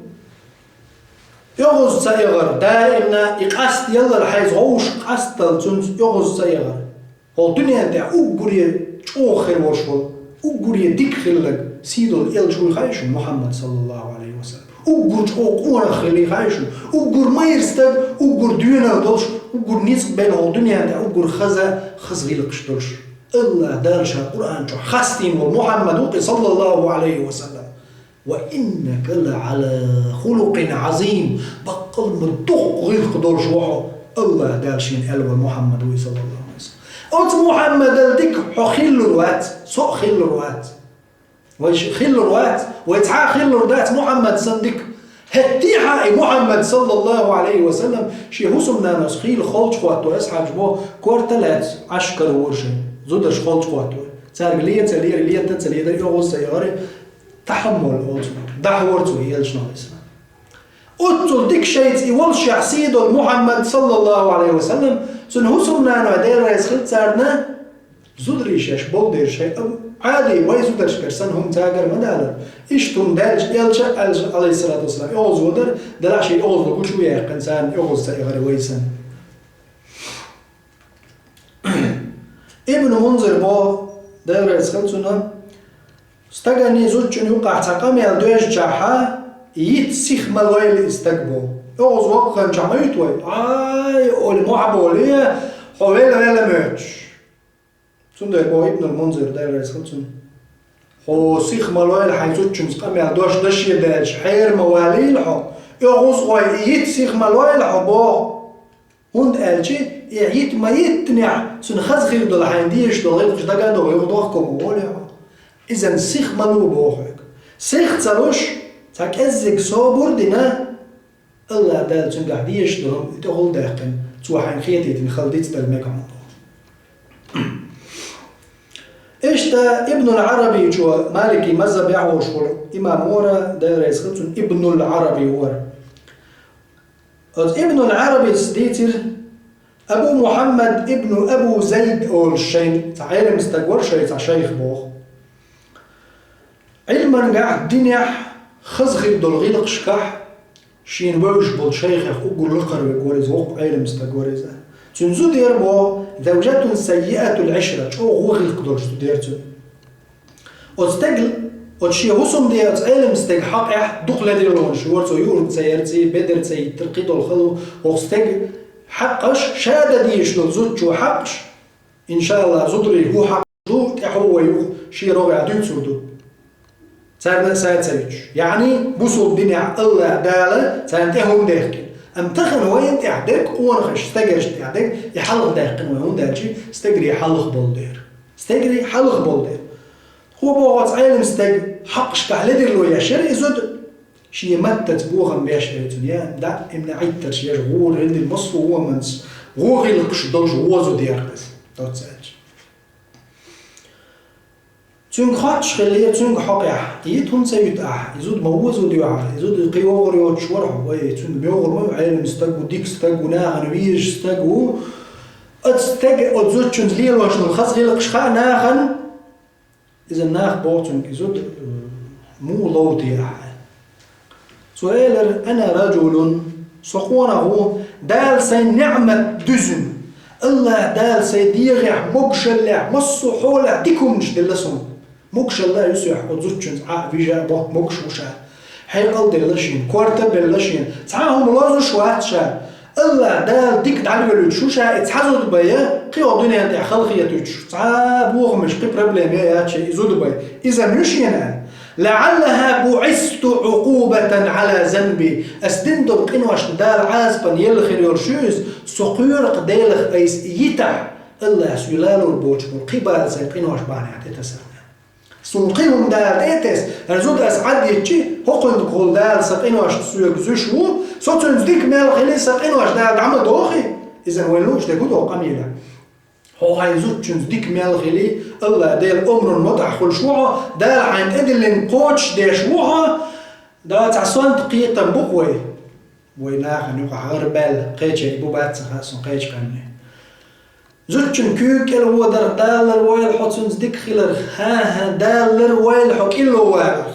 ОьгӀаз ца эгӀар, даимна и къаст яллал хьайца вовшах къастал цуьнца оьгӀаз ца эгӀар. ХӀокху дуьнен тӀехь уггаре чӀогӀа хир волуш волу, уггаре дика хилларг, сийдолу элча вуй хаьий шуна, Мухьаммад саллаллаху алейхи ва саллям. Уггар чӀогӀа къонах хиллий хаьий шуна, уггар майра стаг, уггар доьналла долуш, уггар ницкъ белла хӀокху дуьнен тӀехь уггар хаза, хаза гӀиллакхаш долуш. Аллах Дала ша Къуръан чохь хастийна волу Мухьаммад ву-кх и, саллаллаху алейхи ва саллям. «Ва иннака ла ала хулукъин азим», баккъал ма дукха гӀиллакх долуш ву хьо, Аллах Дала шена аьлла волу Мухьаммад вуй, саллаллаху алейхи ва саллям. Оцу Мухьаммадал дика хьо хиллур вац, со а хиллур вац. Вай ш-, хиллур вац, вай цхьа а хиллур дац Мухьаммад санна дика. ХӀеттехьа и Мухьаммад, саллаллаху алейхи ва саллям, шен хӀусамнанас хийла холчу хӀотто, асхьабаш боху, корта лаьцна Ӏаш каравора шайн, зударш холчу хӀотто. Цаьрга лен ца лера, лета ца ледара, оьгӀаз ца эгӀара, тахьаммул олу цунах, дӀахьора цо элчано, алейхиссалам. Оццул дика шайца и волушехь сий долу Мухьаммад, саллаллаху алейхи ва саллям, цуьнан хӀусамнаной, Дела реза хила царна, зударий шаьш болу дерш, хӀай Абу, Ӏади, вай зударшкара санна хӀума цаьргара ма далара. Иштта хӀума даьлча, элча а, алейхиссалату вассалам, оьгӀаз вадаьра, делахь шен оьгӀазло гучу ву яьккхина царна, оьгӀаз ца эгӀара вай санна. Ибн Мунзир бо, Дела реза хила цунна, стагана зудчун юкъахь цхьа къамел доьжначахьа, йита сиха ма лойла и стаг бо. ОьгӀаз воккханчохь ма юьту вай, ай, олий мохь а болий, хьо вела-вела моьттуш. Цундела бо Ибнул Мунзир, Дела реза хила цунна. Хьо сиха ма лойла хьайн зудчуьнца къамел дош даше даьлча, хьера ма валийла хьо. ОьгӀаз гӀой, и йита сиха ма лойла хьо боху. ХӀунда аьлча и йита ма йиттинехь, цуьнан хаза хир долу хьайна дезаш долу гӀиллакхаш дага а догӀу, юха дохко ма волу хьо. Иза сиха ма ло боху хьоьга. Сиха ца луш, цхьа кӀеззиг собар а дина, Аллах Дала цуьнгахь дезаш долу хӀума и тӀехула даьккхина, цо хьайна хетийтина хала дицдала мега хьуна. Иштта Ибнул Ӏарабичо, Малики мазхабехь волуш волу имам вара, Дела реза хила цунна, Ибнул Ӏараби вара. Оцу Ибнул Ӏарабис дийцира, Абу Мухьаммад ибну Абу Зайд олуш шайн цхьа Ӏелам стаг вара, шайн цхьа шайх боху. Ӏилмангахь, динехь, хаза хир долу гӀиллакхашкахь шена вевзаш болу шайхех уггар лакхара верг вара иза, воккха Ӏелам стаг вара иза. Цуьнан зуда яра боху, завжатун саййиатул Ӏишра, чӀогӀа вон гӀиллакх долуш зуда яра цуьнан. Оцу стеган, оцу шен хӀусамде оцу Ӏелам стеган хьакъехь дукха ледарлонаш йора цо, юург ца ярций, бедар ца йиттира, кхидолу хало, оцу стеган хьакъаш, ша дан дезаш долу зудчо хьакъаш, иншааллах, зударий хӀун хьакъ ду, тӀаьхьо вай юха шен рогӀехь дуьйцур ду. Царна а сацайчу. Яъни, бусулба динехь АллахӀ Дала царна тӀе хӀума даьккхина. Амма тахана вайна тӀехь дерг, къонахашна, стегашна тӀехь дерг, и хьалха даьккхина вай, хӀунда аьлча стегарий хьалха болу дера. Стегарий хьалха болу дера. Тхо боху оцу Ӏелам стаг хьакъашкахь ледарло еш яра и зуда. Шен маттаца бохам беш яра цунна, я дӀа имна Ӏиттарш еш, гӀора хӀинца массо а хӀуманца, гӀо хиларш долуш вон зуда яра иза, доцца аьлча. Цуьнга хоттуш хиллера, цуьнга хьокъехь, и хӀума ца юьту ахь, и зуда ма вон зуда ю ахь, и зуда кхин вогӀур йоцуш вара хьо, вай, цуьнга муьлхха ву, Ӏелам стаг ву, дика стаг ву, нахана везаш стаг ву. Оцу стага, оцу зудчуьнца лелош долу хаза гӀиллакхаш хаьа нахана, иза нах боху цуьнга, и зуда, э, муха ловте ахь аьлла. Цо элира: «Ана раджулун, со къонах ву, Дала сайн неӀмат дуьзна. АллахӀ Дала сайн дегӀехь, могушаллехь, массо а хьолехь дика хӀуманаш делла суна. Могушалла а ю соьх, оцу зудчуьнца Ӏа а, вижа а боху, могуш ву ша. Хьекъал а делла шена, корта а белла шена, цхьа а хӀума лозуш вац ша. АллахӀ Дала дика дӀавоьллуьйтуш ву ша, и цхьа зуда бен, кхин оцу дуьнен тӀехь халахетуьйтуш, цхьа а бохамаш, кхин проблема яц ша, и зуда бен. Иза ма ю шена аьлла. ЛаӀаллахӀа буӀисту Ӏукъубатан Ӏала занби. Ас дина долу къиношна Дала Ӏазапан елла хир йолуш ю иза, со кхоьру-кх Делах айса и йитахь, АллахӀа соьга лалур боцуш болу кхин бала сайн къинош бахьанехь тӀетасарна. Суна кхин хӀума Дала тӀе а тесна, хӀара зуда ас Ӏад йитчи, хӀокхуьнгахула Дала сан къиношна соьга зуьйш ву, со цуьнца дика мел хили, сан къинош Дала дӀа ма дохий». Иза вайна лууш дерг хӀун ду къамелехь? Хьо хьайн зудчуьнца дика мел хили, АллахӀ Делан омрана мутӀахь хуьлуш ву хьо, Дала хьайна тӀедиллина кхочушдеш ву хьо, да цхьа сонта кхетам бу-кх вай. Вай нахана юкъахь гӀарабаьлла кхечерг бу, бац ца хаьа суна, кхечу къаьмнийн. Зудчун куьйга кӀел водар, Дала ларвойла хьо цуьнца дика хиларх, хӀан-хӀа, Дала ларвойла хьо кӀилло валарх,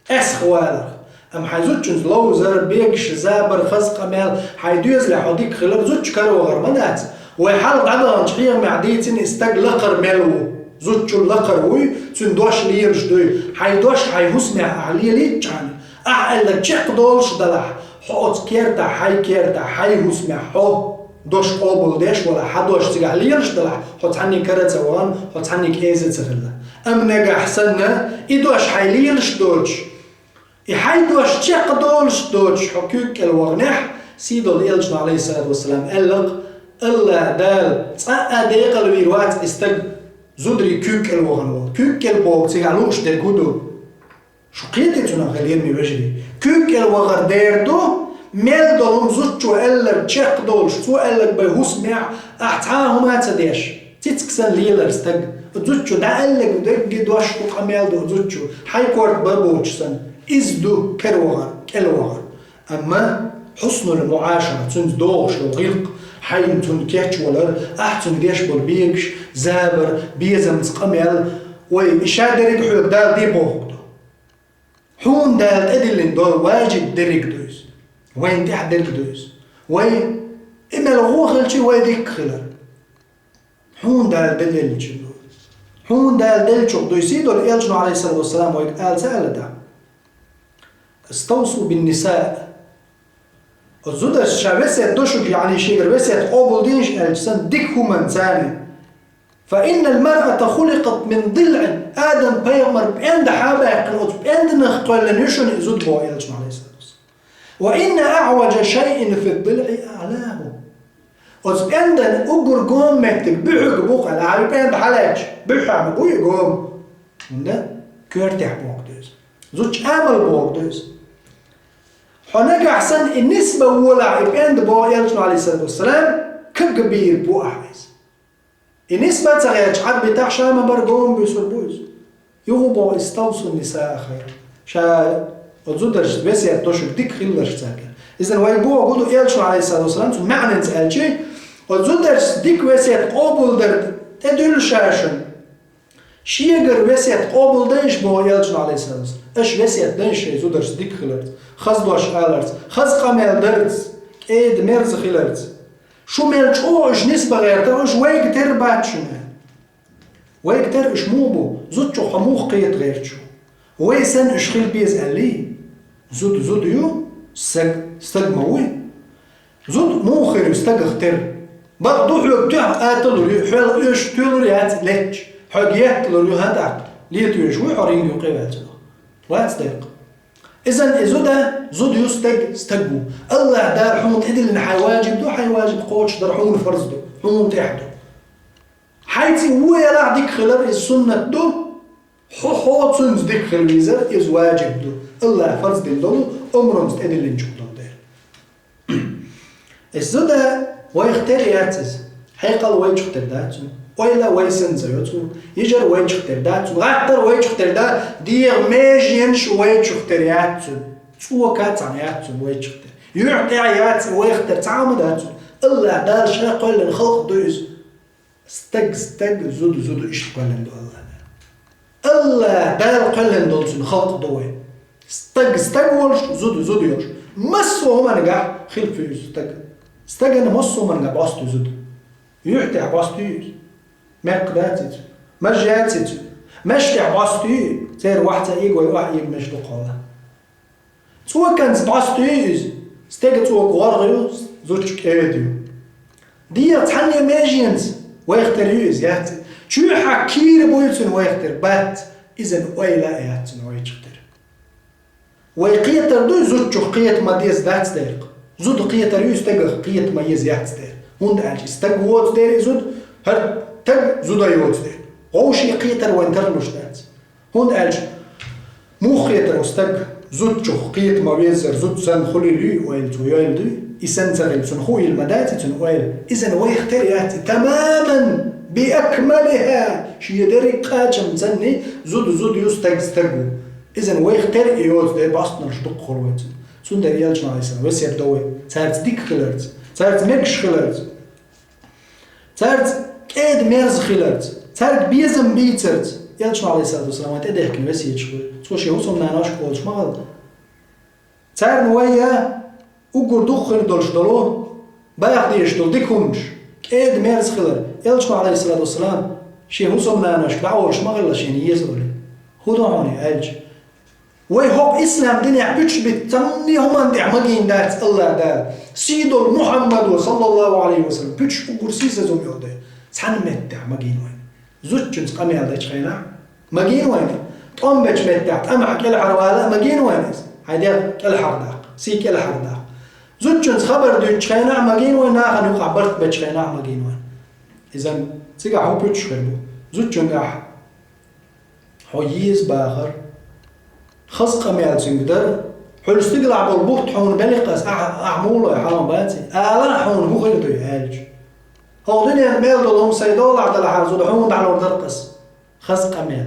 эсха валарх. Амма хьайн зудчуьнца ловзар, бегаш, забар, хаза къамел, хьайн доьзалехь хьо дика хилар зудчун кара вахар ма дац. Вай хьалха дӀадаханчу хьехамехь дийцина, и стаг лакхара мел ву, зудчун лакхара вуй, цуьнан дош лелаш дуй. Хьайн дош хьайн хӀусамехь ахь лелийчхьана, ахь аьлларг чекхдолуш далахь, хьо оцу кертахь, хьайн кертахь, хьайн хӀусамехь хьо дош къобалдеш валахь, хьан дош цигахь лелаш далахь, хьо цхьаннега кара а ца вахана, хьо цхьаннега кӀеза а ца хилла. Амма нагахь санна, и дош хьайн лелаш доцуш, и хьайн дош чекхдолуш доцуш хьо куьйга кӀел ваханехь, сийдолу элчано, Ӏалайхиссалату вассалам, аьлла-кх: «АллахӀ Дала цкъа а декъалвийр вац и стаг, зударий куьйга кӀел вахана волу». Куьйга кӀел боху цигахь лууш дерг хӀун ду? Шу кхетий цунах, хьоме вежарий? Куьйга кӀел вахар дера ду, мел долу хӀума зудчо аьлларг чекхдолуш, цо аьлларг бен хӀусамехь ахь цхьа а хӀума а ца деш, цициг санна лелар стаг. Зудчо дӀааьлларг дерриге дош ду, къамел ду зудчун, хьайн корта бан боцуш санна. Иза ду кара вахар, кӀел вахар. Амма хьуснул муӀашара, цуьнца догӀуш долу гӀиллакх, хьайна цунна кечвалар, ахь цуьнга деш болу бегаш, забар, безамца къамел, вай, и ша дерриг хьоьга Дала де бохург ду. Хьуна Дала тӀедиллина долу важиб дерриг ду иза. Вайна тӀехь дерг ду иза. Вай, и мел гӀо хилчи, вай дика хилар. Хьуна Дала деллачуьнга ду. Хьуна Дала деллачух дуй, сийдолу элчано, Ӏалайхиссалату вассалам, вайга ала ца аьлла дӀа: «Иставсу бин-нисаъ». Оцу зударша ша весет до шуьга, яъни шегара весет къобалдийша аьлча санна, дика хӀуманца. «Фа иннал маръата хуликъат мин дилъин». Адам пайхамар пӀенда хьабаьккхина, оцу пӀенданах кхоьллина ю шуна и зуда боху элчано, Ӏалайхиссалату вассалам. «Ва инна аӀважа шайъин фи дилъи аӀлаху». Оцу пӀендан уггар гома меттиг буьхьиг бу-кх аьлла, ахьа и пӀенда хьалаьцча, буьххьехь ма бу и гома. ХӀунда? Коьртехь бохург ду иза. Зудчун амал бохург ду иза. Хьо нагахь санна и нисбан волахь и пӀенда боху элчано, Ӏалайхиссалату вассалам, кагбийр бу ахьа иза. И нисбан ца гӀерташ Ӏад битахь, ша ма-барра гома буьсур бу иза. Юха боху: «Иставсун-нисаа хайран». Ша оцу зударшца весет до шуьга дика хиларшца аьлла. Иза вайга боху хӀун ду элчано, Ӏалайхиссалату вассалам, цуьнан маьӀнанца аьлчи, оцу зударшца дика весет къобалдар тӀедуьллу ша шуна. Шегара весет къобалдайша боху элчано, Ӏалайхиссалату вассалам. Аша весет дайша шайн зударшца дика хиларца, хаза дош аларца, хаза къамел дарца, кӀеда-мерза хиларца. Шу мел чӀогӀа уьш нисбан гӀертара, уьш вайга тера бац шуна. Вайга тера уьш муха бу? Зудчух хьо муха кхета гӀерташ ву? Вай санна уьш хила беза аьллий? Зуда зуда ю, стаг стаг ма вуй. Зуда муха хир ю стагах тера? Бакъ ду, хьоьга тоьхна аталур ю, хьоьга оьшуш тоьлур яц летташ, хьоьга етталур ю, хӀан тӀаккха летоьжуш вуй хьо ринга юккъе ваьллачул? Вац дерг. Изан и зуда, зуда ю стаг, стаг ву. Аллахь Дала хьуна тӀедиллина хьай важиб ду, хьай важиб кхочушдар хьуна фарз ду, хьуна тӀехь ду. Хьай цӀи ву ялахь дика хилар иза суннат ду, хьо, хьо цуьнца дика хила везар иза важиб ду. Аллахь фарз дина долу, омранца тӀедиллинчух долу дела. Иза зуда вайх тера яц иза. Хьекъал вайчух тера дац цуьнан. Ойла вай санна ца йоцу. Йижар вайчух тера дац цуьнан. ГӀаттар вайчух тера дац. ДегӀан меженаш вайчух тера яц цуьнан. ЦӀока цхьаьна яц цуьнан вайчух тера. Юьхь тӀехь яц и вайх тера цхьа а ма дац цуьнан. Аллахь Дала ша кхоьллина халкъ ду иза. Стаг, стаг, зуда, зуда, иштта кхоьллина ду Аллахь Дала. Аллахь Дала кхоьллина долу цуьнан халкъ ду вай. Стаг, стаг волуш, зуда, зуда йолуш. Массо а хӀуманна гахь хила фу иза стаг. Стагана массо а хӀуманна гахь бӀостуьйту зуда. Юьхь тӀехь бӀостуьйту иза. Мекх дац иза. Маж яц иза. Маж тӀехь бӀостуьйту. Церан вахь ца ийга вай охьа ийга маж ду кхолла. ЦӀоканца бӀостуьйту иза, стеган цӀока гӀоргӀа ю, зудчун кӀеда ю. ДегӀан цхьанне меженца вайх тера ю иза, яц. Чуьхьа кийра буй цуьнан вайх тера, бац. Изан ойла а яц цуьнан вайчух тера. Вай кхетар дуй, зудчух кхета ма деза дац дерг. Зуда кхетар ю, стагах кхета ма еза яц дерг. ХӀунда аьлча и стаг воцу дера и зуда, хӀара стаг зуда йоцу дера. Вовшийн кхетар вайн тарлуш дац. ХӀунда аьлча муха кхетар ву стаг, зудчух кхета ма веззара, зуда санна хуьлийла юй ойла цо йойла дуй, и санна ца хилла цунна хуийла ма дац и цуьнан ойла. Изан вайх тера яц и тамаман, би акмалиха, шен дерриг кхачам санна, зуда зуда ю, стаг стаг ву. Изан вайх тера и йоцу дела бӀостанарш дукха хуьлу вай цуьнан. Цундела Элчано Ӏалайхиссалам весет до вай, цаьрца дика хиларца, цаьрца мегаш хиларца. Цаьрца кӀеда-мерза хиларца, цаьрга безам бийцарца, Элчано Ӏалайхиссалату вассалам вайна тӀедехкина весеташ хуьлу. Цо шен хӀусамнаношка олуш ма хилла. Царна вай а уггар дукха хир долуш долу, баха дезаш долу дика хӀуманаш, кӀеда-мерза хилар. Элчано Ӏалайхиссалату вассалам шен хӀусамнаношка дӀаолуш ма хилла шена еза олий. ХӀун до хьуна и аьлча? Вай хӀокху ислам динехь пуьчаш битта цхьанне хӀуманна тӀехь магийна дац Аллахь Дала. Сий долу Мухьаммадо, саллаллаху Ӏалайхи ва саллам, пуьчаш уггар сийсаза хӀума йолу дела, цхьана меттехь магийна вайна. Зудчуьнца къамел дечу хенахь магийна вайна. ТӀом бечу меттехь тӀамехь кӀелхьарвала а магийна вайна иза. Хьайн дегӀ кӀелхьардаккха, сий кӀелхьардаккха. Зудчуьнца хабар дуьйцучу хенахь магийна вайна, нахана юкъахь барт бечу хенахь магийна вайна. Изан цигахь хӀун пуьчаш хир бу? Зудчуьнгахь хьо еза бахар, хаза къамел цуьнга дар, хьуьлла стигалахь болу бутт хьуна белхкъас, ахь, ахь муха лой, хьалха баций, ала хьуна хӀун хир дуй аьлча. ХӀокху дуьненан мел долу хӀума сайн долахь далахьара зуда хьуна дӀалур дара-кх ас. Хаза къамел.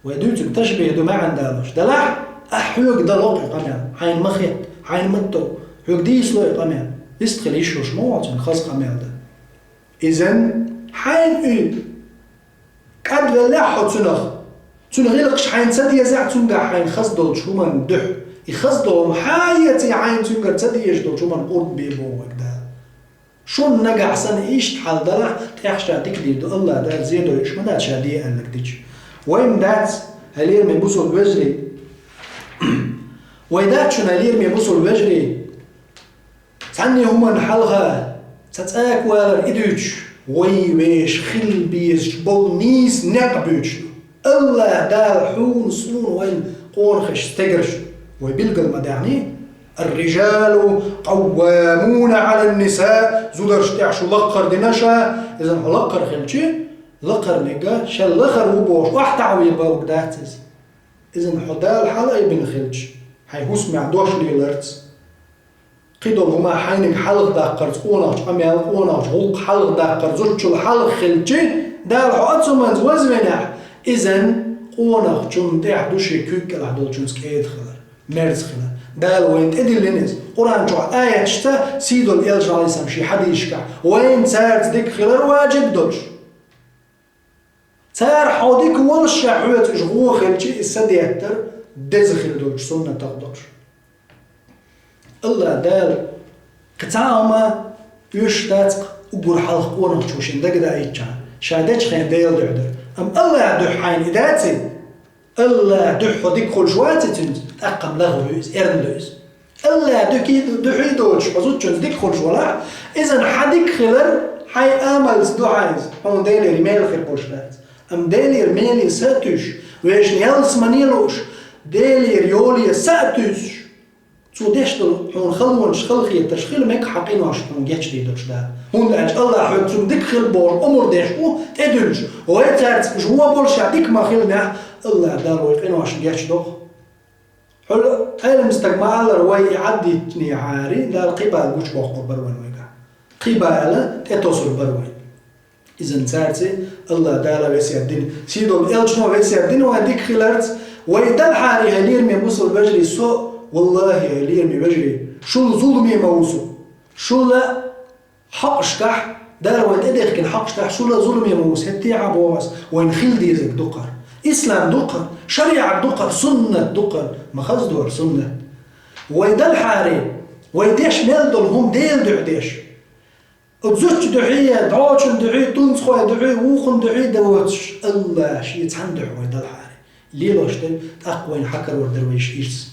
Вай дуьйцург ташбихь ду, маьӀна далош. Делахь, ахь хьоьга дало-кх и къамел, хьайна ма хетта, хьайна ма тов, хьоьга дийцало и къамел. Вистхила йиш йолуш ма ву цуьнан хаза къамел дан. Изан хьайна и кӀадвеллехь хьо цуьнах, цуьнан гӀиллакхаш хьайна ца дезахь, цуьнгахь хьайна хаза долчу хӀуманна дуьхьа. И хаза долу хӀума хьан эций, хьайна цуьнгара ца дезаш долчу хӀуманна къурд бе боху вайга Дала. Шуна нагахь санна иштта хьал далахь, тӀех ша дика дийр ду, Аллахь Дала зе дойуш ма дац ша де аьлларг дича. Вайн дац, хьалера ме бусул вежарий. Вай дац шуна хьалера ме бусул вежарий. Цхьанне хӀуманна хьалха ца цӀака валар и дуьйцуш, вай вешан хила безаш болу нийса некъ буьйцуш ду. Аллахь Дала хьуна, суна, вайн къонахашна стегарш ду. Вай билгал ма даьхний? الرجال قوامون على النساء, зударшна тӀехь шу лакхара дина ша, изан хьо лакхара хилчи, лакхара мега, шел лахара ву бохуш, охьатаӀаве бохург дац иза. Изан хьо Дала хьалаайбина хилча, хьайн хӀусамехь дош леларца, кхидолу хӀума хьайниг хьалха даккхарца, къонахчу къамел, къонахчу гӀуллакх хьалха даккхар, зудчул хьалха хилчи, Дала хьо оцу хӀуманца вазвинехь, изан къонахчунна тӀехь ду шен куьйга кӀелахь долчунца кӀеда хилар, мерза хилар. Дала вайна тӀедиллина иза. Къуръан чохь аяташца, сийдолу Элчано Ӏалайхиссалам шен хьадисашкахь, вайна цаьрца дика хилар важиб долуш. Цара хьо дика волуш ша хьоьца уьш гӀо хилчи, и садеттар деза хир долчу суннатах долуш. Аллахь Дала кхин цхьа а хӀума оьшуш дац-кх уггар хьалха къонахчо шен дагадаийтча, ша дечу хенахь Делан дуьхьа дара. Амма Аллахь дуьхьа хьайна и даций? Аллахь дуьхьа хьо дика хуьлуш ваций цуьнца, тӀаккха-м лахвуй иза, эрна ду иза. Аллахь дуьхьий, дуьхьий доцуш хьо зудчуьнца дика хуьлуш валахь, изан хьан дика хилар хьайн амалца ду хьан иза, хьуна Делера мела хир болуш дац. Амма Делера меле сатуьйсуш, вешан ялсамане лууш, Делера йоле са а туьйсуш, цо деш долу хьуна халонаш, халахетарш хила мега хьан къиношна хьуна гечдийр долуш Дала. ХӀунда аьлча АллахӀа хьоьга цунна дика хила бохуш омра деш ву тӀедуьллуш. Вай цаьрца уьш вон болуш а дика ма хилинехь, АллахӀа Дала вай къиношна гечдо. Хьуьлла Ӏелам стага ма-аллара, вай и Ӏаддитинехьара Дала кхин бала гучубоккхур бара вайна вайгахь. Кхин бала тӀетосур бара вайна. Иза цаьрца АллахӀа Дала весет дина, сийдолу элчано весет дина вайн дика хиларца, вай делахьара, хьоме лераме бусалба вежарий, со, валлахӀи, хьоме лераме вежарий, шул зуламе ма ву со. Шул хьокъашкахь, Дала вайна тӀедехкина хьокъашкахь, шул зуламе ма ву со, хӀетте а боху ас, вайна хила дезарг ду-кх хӀара. Ислам ду-кх хӀара, шариӀат ду-кх хӀара, суннат ду-кх хӀара, ма хаза ду хӀара суннат. Вай делахьара, вай деш мел долу хӀума Делан дуьхьа деш. Оцу зудчун дуьхьа, дӀочун дуьхьа, тунцхойн дуьхьа, вукхун дуьхьа дан воцуш, АллахӀ Шен цхьанна дуьхьа вай делахьара. Лелош дерг тӀаккха вайна хьан карор дара вешан ирс?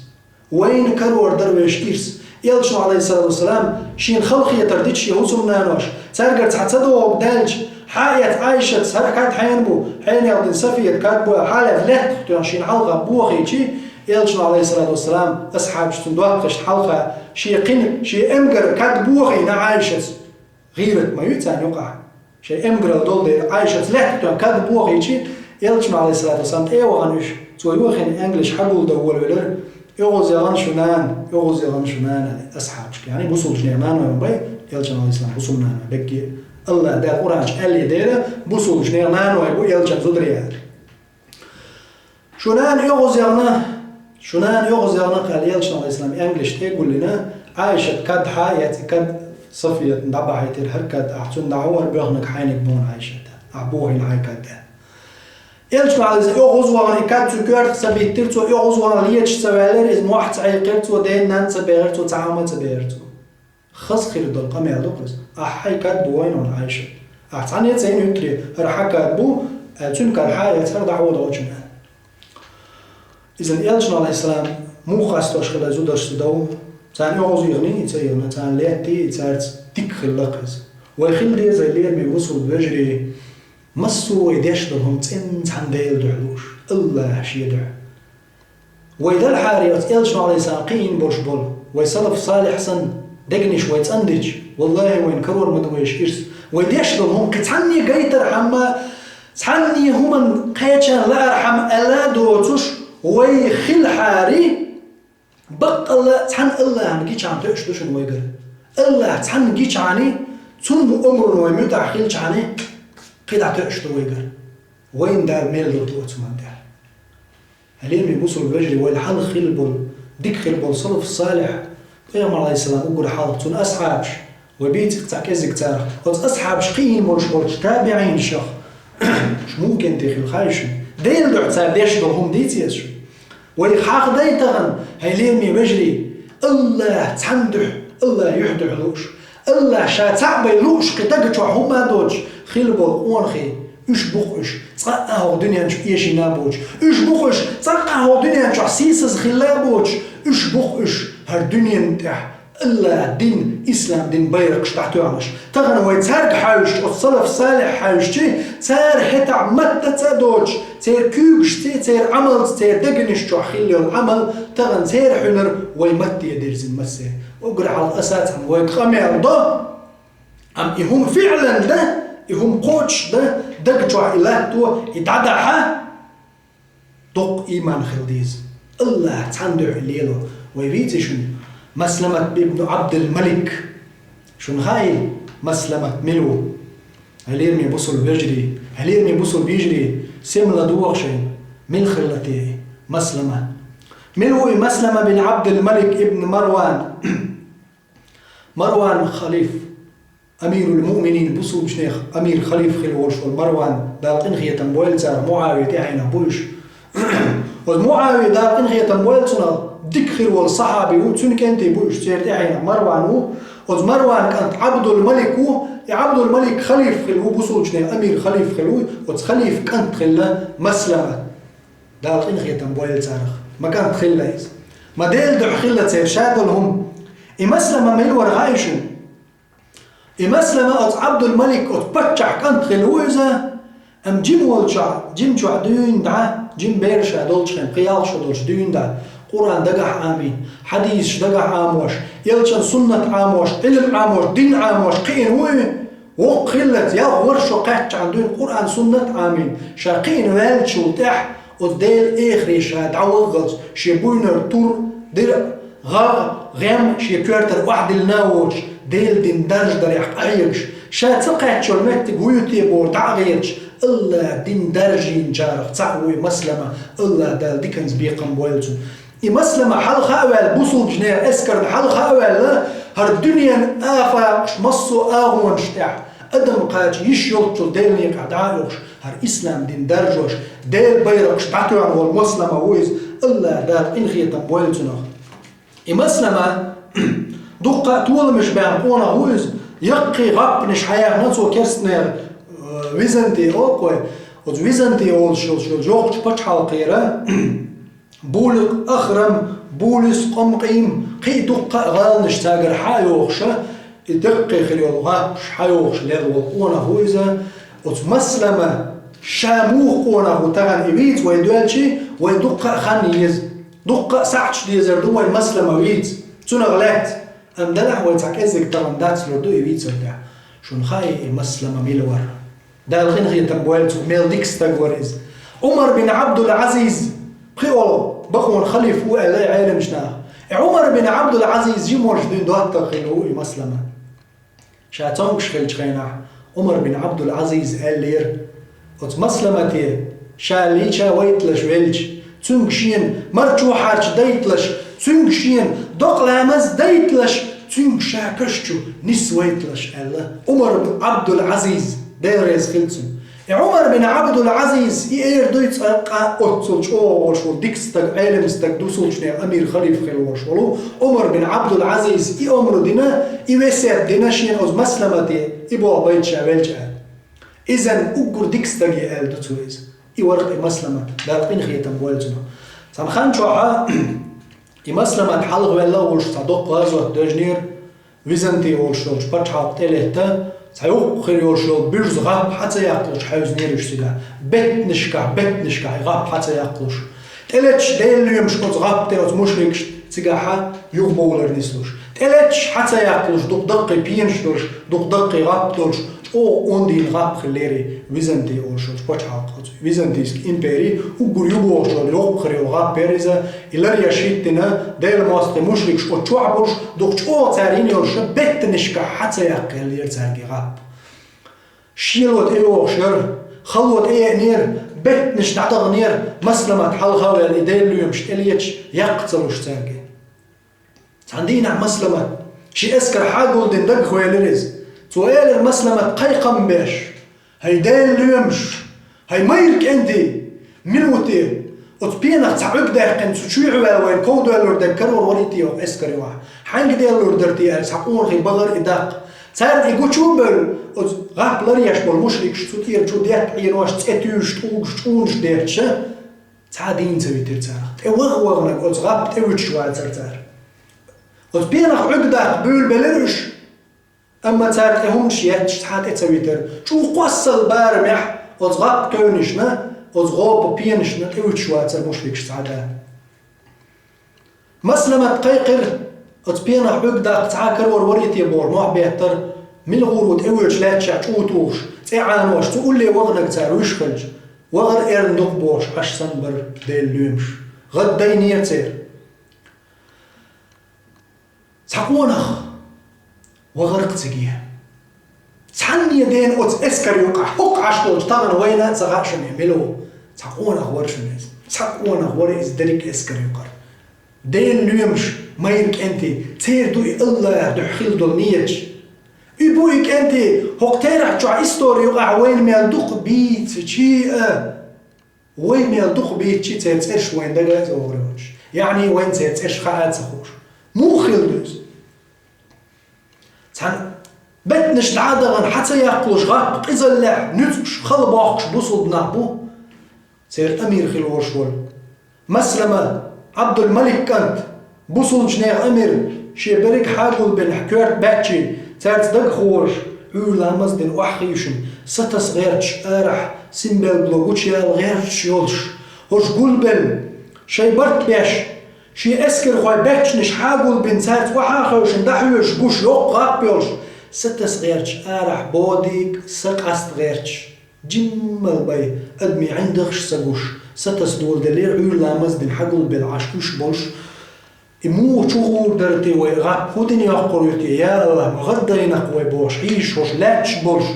Вайна карор дара вешан ирс. Элчано, Ӏалайхиссалату вассалам, шена халахетар дича шен хӀусамнанош, цаьргара цхьа ца догӀург даьлча, хьа а эцна Ӏайшатас, хӀара кад хьенан бу, хьенех дина Сафият кад бу аьлла, хьалаьцна лаьттах тоьхна шена хьалха бохийча, Элчано, Ӏалайхиссалату вассалам, асхьабаш цунна доттагӀашна хьалха шен кхин, шен эмгар кад бохийна Ӏайшатас. ГӀийрат ма ю царна юкъахь. Шайн эмгаралла долу дела, Ӏайшатас лаьттах тоьхна кад бохийча, Элчано, Ӏалайхиссалату вассалам, тӀе а вахана уьш, цо йохийна аьнгалаш хьагулдан волавелира: «ОьгӀазвахана шун нана, оьгӀазвахана шун нана», — аьлла, асхьабашка. Яъни бусалба нахана наной ма бу, Элчанан, Ӏалайхиссалам, хӀусамнаной бегге. АллахӀа Дала Къуръан чу аьллера дела, бусалба нахана наной бу Элчанан зударий аьлла. «Шун нана оьгӀазвахана, шун нана оьгӀазвахана», — аьлла, Элчано, Ӏалайхиссалам, аьнгалаш тӀе а гулйина, Ӏайшатан кад хьа а эцна, и кад Сафиятна дӀабахьийтира, хӀара кад ахь цунна дӀахьо, хӀара боьхнарг хьайниг бу хьуна, Ӏайшат, ахь бохийна хьайн кад аьлла. Элчано, Ӏалайхиссалам, оьгӀазвахана и кад цуьнан коьртах ца биттира, цо оьгӀазвахана леташ ца ваьллера, иза мохь ца Ӏийкхира цо, ден-нанна ца бехира цо, цхьа хӀума ца бехира цо. Хаза хир долу къамел ду-кх иза. Ахь хьайн кад бохийна хьуна, Ӏайшат. Ахь цхьанне а ца йина хӀуьттаре, хӀара хьан кад бу, аьлла, цуьнан кад хьа а эцна, хӀара дӀахьо дӀочунна аьлла. Иза Элчано, Ӏалайхиссалам, муха къастош хилла зударшца дов? Царна оьгӀазвихна, и ца йихна, царна летта, и цаьрца дика хилла-кх иза. Вай хила деза, хьоме лераме бусалба вежарий, массо а вай деш долу хӀума цӀена цхьанна Делан дуьхьа лууш, АллахӀ Шен дуьхьа. Вай делахьара, оцу Элчано, Ӏалайхиссалам, кхиийна болуш болу, вай салаф салихь санна, дегнаш вай цӀандича, валлахӀи, вайна карор ма ду вешан ирс. Вай деш долу хӀума кхин цхьанне гайтархьама, цхьанне хӀуманна кхечанхьа лаархьама аьлла а доцуш, вай хилахьара, баккъалла цхьана АллахӀана гичахьана тоьаш ду шуна вайгара. АллахӀ цхьанна гичахьана, цуьнан омрана вай муьтӀахь хилчахьана, кхидӀа тоьаш ду вайгара. Вайна Дала мел лур ду оцу хӀуманна тӀехь. Хьоме лераме бусалба вежарий, вайл хьалха хилла болу, дика хилла болу салаф салихь, Пайхамар, Ӏалайхиссалам, уггар хьалха, цуьнан асхьабаш, вай бийцира цхьа кӀеззиг царах. Оцу асхьабаша кхиийна болуш болчу табиӀинашах, уьш муха кӀентий хилла хаьий шуна? Делан дуьхьа цара деш долу хӀума дийций аса шуна? Вайх хьахадай тахана, хьоме лераме вежарий, АллахӀ цхьанна дуьхьа, АллахӀ юьхь дуьхьа лууш. АллахӀ Ша цхьаъ бен лууш кхин даг чохь хӀумма а доцуш хилла болу къонахий, уьш бу-кх уьш, цкъа а хӀокху дуьнен чу эшийна а боцуш. Уьш бу-кх уьш, цкъа а хӀокху дуьнен чохь сийсаза хилла а боцуш. Уьш бу-кх уьш, хӀара дуьнен тӀехь АллахӀан дин, ислам дин байракхаш дӀатоьхнарш. Тахана вай цаьрга хьаьвсича, оцу салаф салихь хьаьвсича, цара хӀетахь матта цӀа а доцуш, церан куьйгашций, церан Ӏамалций, церан дегнаш чохь хилла йолу Ӏамал, тахана церан хьуьнар вай матте дирзина массеран. Уггар хьалха аса а цхьана вайга къамел до, амма и хӀума фиълан дан, и хӀума кхочушдан, даг чохь и латто, и дӀадахьа, доккха ийман хила деза. АллахӀ цхьанна дуьхьа лело. Вай вийци шуна Масламат ибн Ӏабдул-Малик. Шуна хаьий Масламат мила ву? Хьоме лераме бусалба вежарий, хьоме лераме бусалба йижарий, сема ладогӀа шайна, мила хилла те и Маслама? Мила ву и Маслама бин Ӏабдул-Малик ибн Марван? Марван халиф, амирул-муъминин, бусалбанех амир, халиф хилла волуш волу Марван, Дала къинхетам бойла царах, МуӀавия тӀаьхьенах бу уьш. Оцу МуӀавия, Дала къинхетам бойла цунах, дика хир волу сахьаби ву, цуьнан кӀентий бу уьш, церан тӀаьхьенах Марван ву. Оцу Марван кӀант Ӏабдул-Малик ву, и Ӏабдул-Малик халиф хилла ву, бусалбанех амир, халиф хилла ву, оцу халиф кӀант хилла Маслама. Дала къинхетам бойла царах. Ма кӀант хилла иза. Ма Делан дуьхьа хилла церан ша долу хӀума. И Маслама мила вара хаьий шуна? И Маслама оцу Ӏабдул-Малик, оцу паччахьан кӀант хилла ву иза, Амма жима волчохь, жима чохь дуьйна дӀа, жима бераш долчу хенахь, кхин ялх шо долчу дуьйна дӀа, Къуръан дагахь Ӏамийна, хьадисаш дагахь Ӏамош, элчан суннат Ӏамош, Ӏилм Ӏамош, дин Ӏамош кхиъна вуй, воккха хиллалц, ялх ворхӀ шо кхаьччахьана дуьйна Къуръан, суннат Ӏамийна, ша кхиъна ваьллачул тӀаьхьа оцу Делан эхаре ша дӀаваххалц, шен буйнара тур, дира, гӀагӀ, гӀем шен коьртара охьадиллина а воцуш, Делан дин даржа дарехь къахьегаш, ша ца кхаьчначу меттиг вуй те бохуш дӀа а гӀерташ, АллахӀан дин даржийначарах цхьаъ ву и Маслама, АллахӀ Дала диканца бекхам бойла цунна. И Маслама хьалха а ваьлла, бусулбанех эскарна хьалха а ваьлла, хӀара дуьненан афакъаш массо а агӀонаш тӀехь, адам кхача йиш йолччул Делан некъахь дӀа а оьхуш, хӀара ислам дин даржош, Делан байракхаш дӀатоьхна волу Маслама ву иза, АллахӀ Дала къинхетам бойла цунах. И Маслама дуккха а толамаш баьхна къонах ву иза, яккхий гӀаппанаш хьаяьхна цо керстанера, э, Византия олу-кх вай, оцу Византия олуш йолуш йолу йоккхачу пачхьалкхера, Буликъ, Ахрам, Булис, Къамкъим, кхин а дуккха а гӀаланаш цаьргара хьа а йохуш, и даккхий хир йолу гӀаппаш хьа йохуш лелла волу къонах ву иза. Оцу Маслама ша муха къонах ву тахана и вийца вай доьлчи, вай дуккха а хан еза. Дуккха а сахьташ дезар ду вайн Маслама вийца, цунах лаьцна. Амма делахь вай цхьа кӀеззиг тахана дацлур ду и вийцар тӀехь. Шуна хаьий и Маслама мила вара? Дала къинхетам бойла цунах, мел дика стаг вара иза. Ӏумар бин Ӏабдул-Ӏазиз, пхоьалгӀа бакъонан халифа ву аьлла Ӏеламчу наха. И Ӏумар бин Ӏабдул-Ӏазиз жима волуш дуьйна доттагӀа хилла ву и Маслама. Ша цомгуш хиллачу хенахь, Ӏумар бин Ӏабдул-Ӏазиза аьллера, оцу Масламате ша лийча вайталаш велча, цуьнга шена марчо хьарча дайталаш, цуьнга шена докъа ламаз дайталаш, цуьнга ша каш чу нисвайталаш аьлла, Ӏумар бин Ӏабдул-Ӏазиз, Дела реза хила цунна. И Ӏумар бин Ӏабдул-Ӏазиз, и эр дуй цкъа а оццул чӀогӀа волуш волу дика стаг, Ӏелам стаг, бусулбанех амир, халифа хила волуш волу Ӏумар бин Ӏабдул-Ӏазиз, и омра дина, и весет дина шена оцу Масламате, и болх байта ша велча аьлла. Иза уггар дика стаг ю аьлла ду цо иза. И вара-кх и Маслама, Дала къинхетам бойла цунах. Цхьана хан чохь и Масламат хьалха ваьлла а волуш цхьа доккха гӀазот доьжнера, Византия волуш йолчу пачхьалкх тӀелетта, цхьа юккъе хир йолуш йолу буьрса гӀап хьа ца яккхалуш хьаьвзинера уьш цигахь, беттанашкахь, беттанашкахь и гӀап хьа ца яккхалуш. ТӀелеташ Делан лоьмаш оцу гӀап тӀе оцу мушрикаш цигахь юхабовлар нислуш. ТӀелеташ хьа ца яккхалуш дукха даккхий пенаш долуш, дукха даккхий гӀап долуш, чӀогӀа ондийна гӀап хиллера и Византия олуш йолчу пачхьалкх оцу. Византийский импери уггар юхабогӀуш йолу юккъе хир йолу гӀап яра иза, и ларъеш хӀиттина, Делан мостагӀий мушрикаш оцу чохь болуш, дукха чӀогӀа цара йина йолуш беттанашкахь хьа ца яккхаеллера цаьрга и гӀап. Шело тӀейогӀуш яра, хало тӀееанера, беттанаш дӀадаханера, Масламат хьалха а ваьлла и Делан лоьмаш тӀелеташ яккха ца луш цаьрга. Цхьана дийнахь Масламат шен эскар хьа а гулдина дагахь ваьллера иза. Цо элира Масламат кхайкхам беш: «ХӀай Делан лоьмаш! ХӀай майра кӀентий! Мила ву те? Оцу пенах цхьа Ӏуьрг даьккхина цу чуьйхьа ваьлла вайна ков доьллур дерг карор варий те оха эскар юкъахь? Хьаьнга деллур дара те?» — аьлла, цхьа къонахий бахара и даккха. Царна и гучу а бевлла, оцу гӀап ларъеш болу мушрикаш цу тӀера чу детта Ӏенош, цӀе туьйсуш, тӀулгаш, чӀунаш детташ, цхьа а дийна ца витира царах. ТӀе ваха-ваханарг оцу гӀап тӀе вуьтуш вацара цара. Оцу пенах Ӏуьрг даккха буьйлабелира уьш, амма цара тӀе хӀуманаш етташ цхьа а тӀе ца витира. ЧӀогӀа кхоссал барамехь оцу гӀап тевнашна, оцу гӀопа пенашна тӀе вуьтуш вацара мушрикаш цхьа а да. Масламат кхайкхира, оцу пенах Ӏуьрг даккха цхьа а карор варий те бохуш, мохь беттара, мила гӀур ву тӀе воьдуш лаьтташехь чӀу тухуш, цӀе Ӏенош, цу улле ваханарг цара вуьйш хилча, вахар эрна ду-кх бохуш, Ӏаш санна бара Делан лоьмаш. ГӀаддайнера церан. Цхьа къонах вахара-кх цига. Цхьанне дена оцу эскар юкъахь, хӀокху Ӏаш долчу тахана вайна а ца хаьа шуна мила ву. Цхьа къонах вара шуна иза. Цхьа къонах вара иза дерриг эскар юкъара. Делан лоьмаш, майра кӀентий, церан ду и АллахӀан дуьхьа хилла долу нияташ. И бу и кӀентий, хӀокху терахь чохь истори юкъахь вайна мел дукха бийцича а, вай мел дукха бийцича а церан цӀераш вайна дага а ца вогӀур йолуш. Яъни вайна церан цӀераш хаа а ца хууш. Муха хилла ду иза? Цхьана беттанаш дӀа а дахана, хьа ца яккхалуш гӀап къизаллехь нуьцкъаш, хала бохкуш бусулба нах бу. Церан амир хила волуш волу Маслама, Ӏабдул-Малик кӀант, бусулбанех амир, шен берриг хьагулбина коьрта баьччий, цаьрца дагахь волуш, Ӏуьйра ламаз дина охьахевшина, сатаса гӀерташ арахь, симбелгало гучаяла гӀерташ йолуш, хӀорш гулбелла, шайн барт беш, шен эскархой баьччанаш хьагулбина, цаьрца охьа а хевшина, дӀахьоьжуш гуш, йоккха гӀап йолуш, сатаса гӀерташ, арахь бодийга са къаста гӀерташ. Жиммал бай, адамийн ӀиндагӀаш а ца гуш, сатаса доладелира, Ӏуьйра ламаз дина хьагулбелла Ӏаш гуш болуш, и муха чугӀур дара те вай, гӀап хӀун дина йоккхур ю те, я АллахӀ, ма гӀаддайна-кх вай бохуш, хьийзаш хӀорш лаьтташ болуш,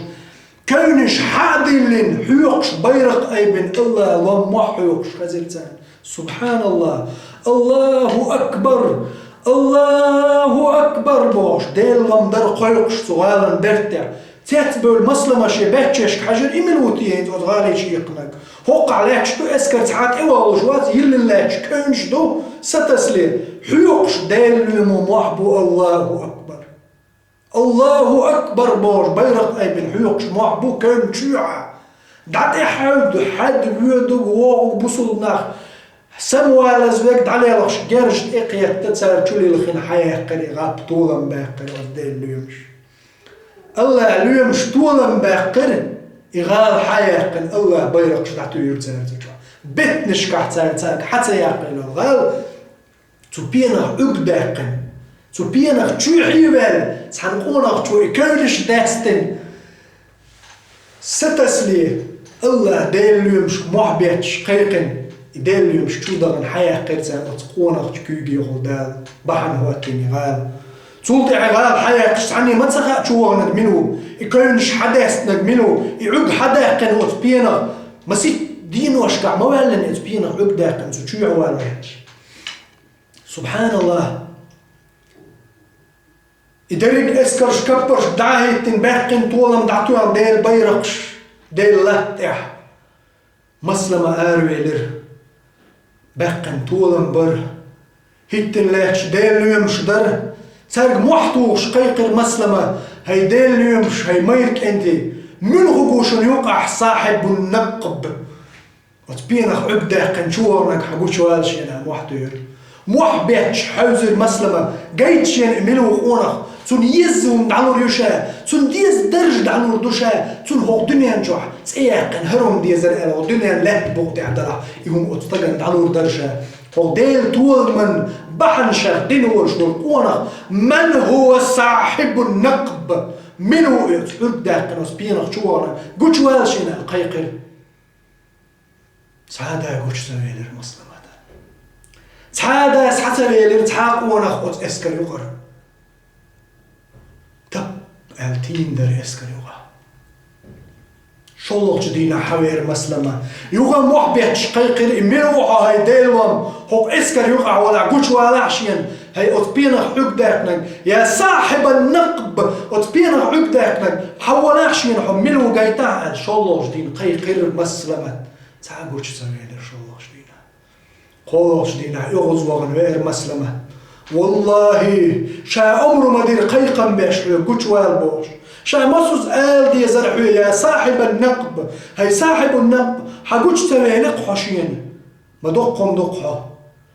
кевнаш хьа а диллина, хьоькхуш, байракх айбина, АллахӀан лом мохь хьоькхуш хезира царна. СубхьаналлахӀ! АллахӀу акбар! АллахӀу акбар! бохуш, Делан лом дара кхойкхуш цу гӀалан бертехь. Цецбевлла Маслама шен баьччашка хьаьжира, и мила ву те хӀинца оцу гӀали чу иккхинарг? ХӀокхахь лаьтташ ду эскар, цхьа а тӀевогӀуш вац, йиллина лаьтташ кевнаш ду, сатасале, хьоькхуш Делан лоьмо мохь бу, АллахӀу акбар! АллахӀу акбар бохуш, байракх айбина хьоькхуш мохь бу кевнна чоьхьа. ДӀатӀехьаьвда, хьаьдда воьдург, вогӀург бусулба нах, самавалаза верг дӀалелхаш, герз тӀекхетта, цара чулилхина хьаяьккхира и гӀап, толам баьккхира оцу Делан лоьмаш. АллахӀан лоьмаш толам баьккхира, и гӀала хьаяьккхина, АллахӀан байракхаш дӀатуьйхира цаьрца чохь. Беттанашкахь цара цаьрга хьа ца яккхийла гӀала, цу пенах Ӏуьрг даьккхина, цу пенах чоьхьа а ваьлла, цхьана къонахчо и кевнаш а даьстина, сатасале, АллахӀан Делан лоьмашка мохь бетташ кхайкхина, и Делан лоьмаш чу дахана хьаяьккхира цара оцу къонахчун куьйгехула, Дала бахьана хӀоттийна и гӀала. Цул тӀаьхьа гӀала хьаяьккхича, цхьанне ма ца хаьа чуваханарг мила ву, и кевнаш хьадаьстинарг мила ву, и Ӏуьрг хьадаьккхина оцу пенах, масийтта деношкахь ма ваьллина оцу пенах Ӏуьрг даьккхина, цу чоьхьа валлалц. СубхьаналлахӀ! И дерриг эскарш, каппарш дӀа а хӀиттина, баьккхина толам дӀатоьхна Делан байракхаш, Делан латта тӀехь. Маслама аравелира. Баьккхина толам бара. ХӀиттина лаьтташ Делан лоьмаш дара. Цаьрга мохь тухуш кхайкхира Маслама: «ХӀай Делан лоьмаш, хӀай майра кӀентий, муьлха ву шуна юкъахь сахьибун накъб?» Оцу пенах Ӏуьрг даьккхина чуваханарг хьагучувала шена, мохь туьйхира. Мохь бетташ хьаьвзира Маслама, гайта шена и мила ву къонах, цунна еза хӀума дӀалур ю ша, цунна деза даржа дӀалур ду ша, цунна хӀокху дуьнен чохь цӀе яьккхина хӀара хӀума дезара аьлла, хӀокху дуьненан лаьттан букъа тӀехь далахь, и хӀума оцу стагана дӀалур дара ша. ХӀокху Делан толаман бахьанашах дина волуш волу къонах, ман хӀува сахьибун накъб, мила ву оцу Ӏуьрг даьккхина оцу пенах чуваханарг, гучувала шена аьлла кхайкхира. Цхьа а да гучу ца велира Масламата. Цхьа а да схьа ца велира цхьа а къонах оцу эскар юкъара. Тап аьлла тийна дара эскар юкъа. ШолгӀачу дийнахь хьавеара Маслама. Юха мохь бетташ кхайкхира: «И мила ву хьо, хӀай Делан лом, хӀокху эскар юкъахь валахь, гучувалахь шена, хӀай оцу пенах Ӏуьрг даьккхинарг, я сахьибан накъб, оцу пенах Ӏуьрг даьккхинарг, хьавалахь шена хьо, мила ву гайтахь», — аьлла, шолгӀачу дийнахь кхайкхира Масламат. Цхьа а гучу ца велира шолгӀачу дийнахь. КхоалгӀачу дийнахь оьгӀазвахана веара Маслама. ВаллахӀи, ша омра ма дира кхайкхам беш хьоьга гучувала бохуш. Ша массаза ала дезара хьоьга: «Я сахьибан накъб, хӀай сахьибун накъб, хьан гучу ца велира хьо шена? Ма доккха хӀума ду-кх хьо.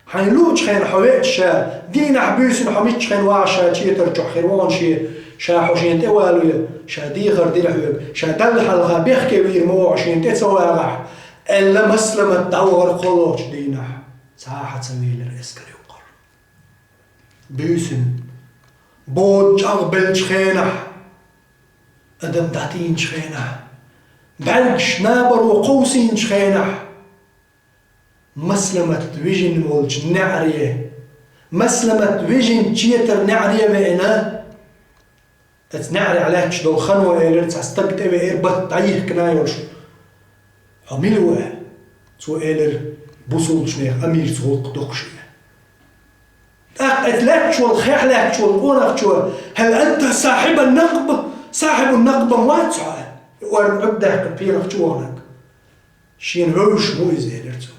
Хьайна луучу хенахь хьо веача ша, дийнахь буьйсина хьо миччахьа вахча ша четар чохь хир ву хьуна шен, ша хьо шена тӀе валаве, ша дехар дира хьоьга, ша Далла хьалха бехке вийр ма ву хьо шена тӀе ца вагӀахь», — аьлла, Масламат дӀавахара кхоалгӀачу дийнахь. Цхьа а хьа ца велира эскар юккъара. Буьйсина, бода чӀагӀбеллачу хенахь, адам дӀатийначу хенахь, бӀаьргаш набаро кховсийначу хенахь, Масламат вижина волчу неӀаре, Масламат вижина четар неӀаре веана, оцу неӀарехь лаьтташ долу хано элира, цхьа стаг тӀевеара, батта дӀайихкина йолуш: «Хьо мила ву?» — аьлла. Цо элира: «Бусулбачу нехан амирца гӀуллакх ду-кх шен». ТӀаккха оцу лаьтташ волу, хехь лаьтташ волу къонахчо: «Хьал анта сахьибан накъб? Сахьибун накъб ма вац хьо?» — аьлла. И орна Ӏуьрг даьккхина пенах чуваханарг. «Шена вевзаш ву иза», — элира цо.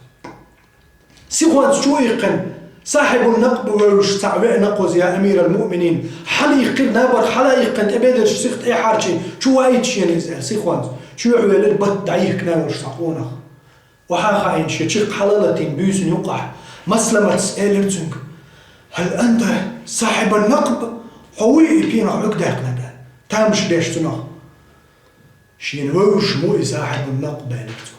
Сихонца чу иккхина, сахьибун накъб вевзаш цхьаъ веана кхуза: «Я амирал муъминин, хьала иккхира, набарх хьала иккхина, тӀе бедарш сиха тӀе а хьарчийна, чу ваийта шена иза», — аьлла сихонца. Чоьхьа велира батта дӀайихкина йолуш цхьа къонах. Охьа а хаийна, шен чиркх хьала а латийна, буьйсина юккъахь, Масламатас элира цуьнга: «Хьал анта сахьибан накъб? Хьо вуй и пенах Ӏуьрг даьккхинарг?» — аьлла, тамаш беш цунах. Шена вевзаш ма ву и сахьибун накъб, аьлар цо.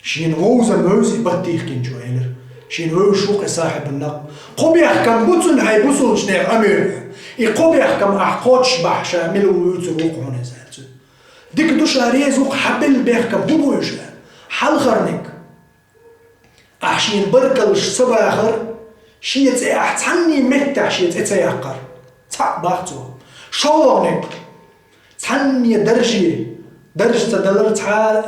Шена вовзам вевза и баттийхкинчо, аьлар. Шена вевзаш ву-кх и сахьибун накъб. Кхо бехкам бу цун хьай бусулча нехан, амир. И кхо бехкам ахь кхоччуш бахь, ша мила ву вуьйцур ву-кх хьуна иза, аьлар цо. Дика ду, ша реза ву-кх, хьан белла бехкам хӀун бу уьш, аьлар. Хьалхарниг. Ахь шена баркаллаш ца бахар, шен цӀе ахь цхьанне меттехь шен цӀе ца яккхар. Цхьаъ бах цо. ШолгӀаниг. Цхьанне дарже, дарж ца далар, цхьа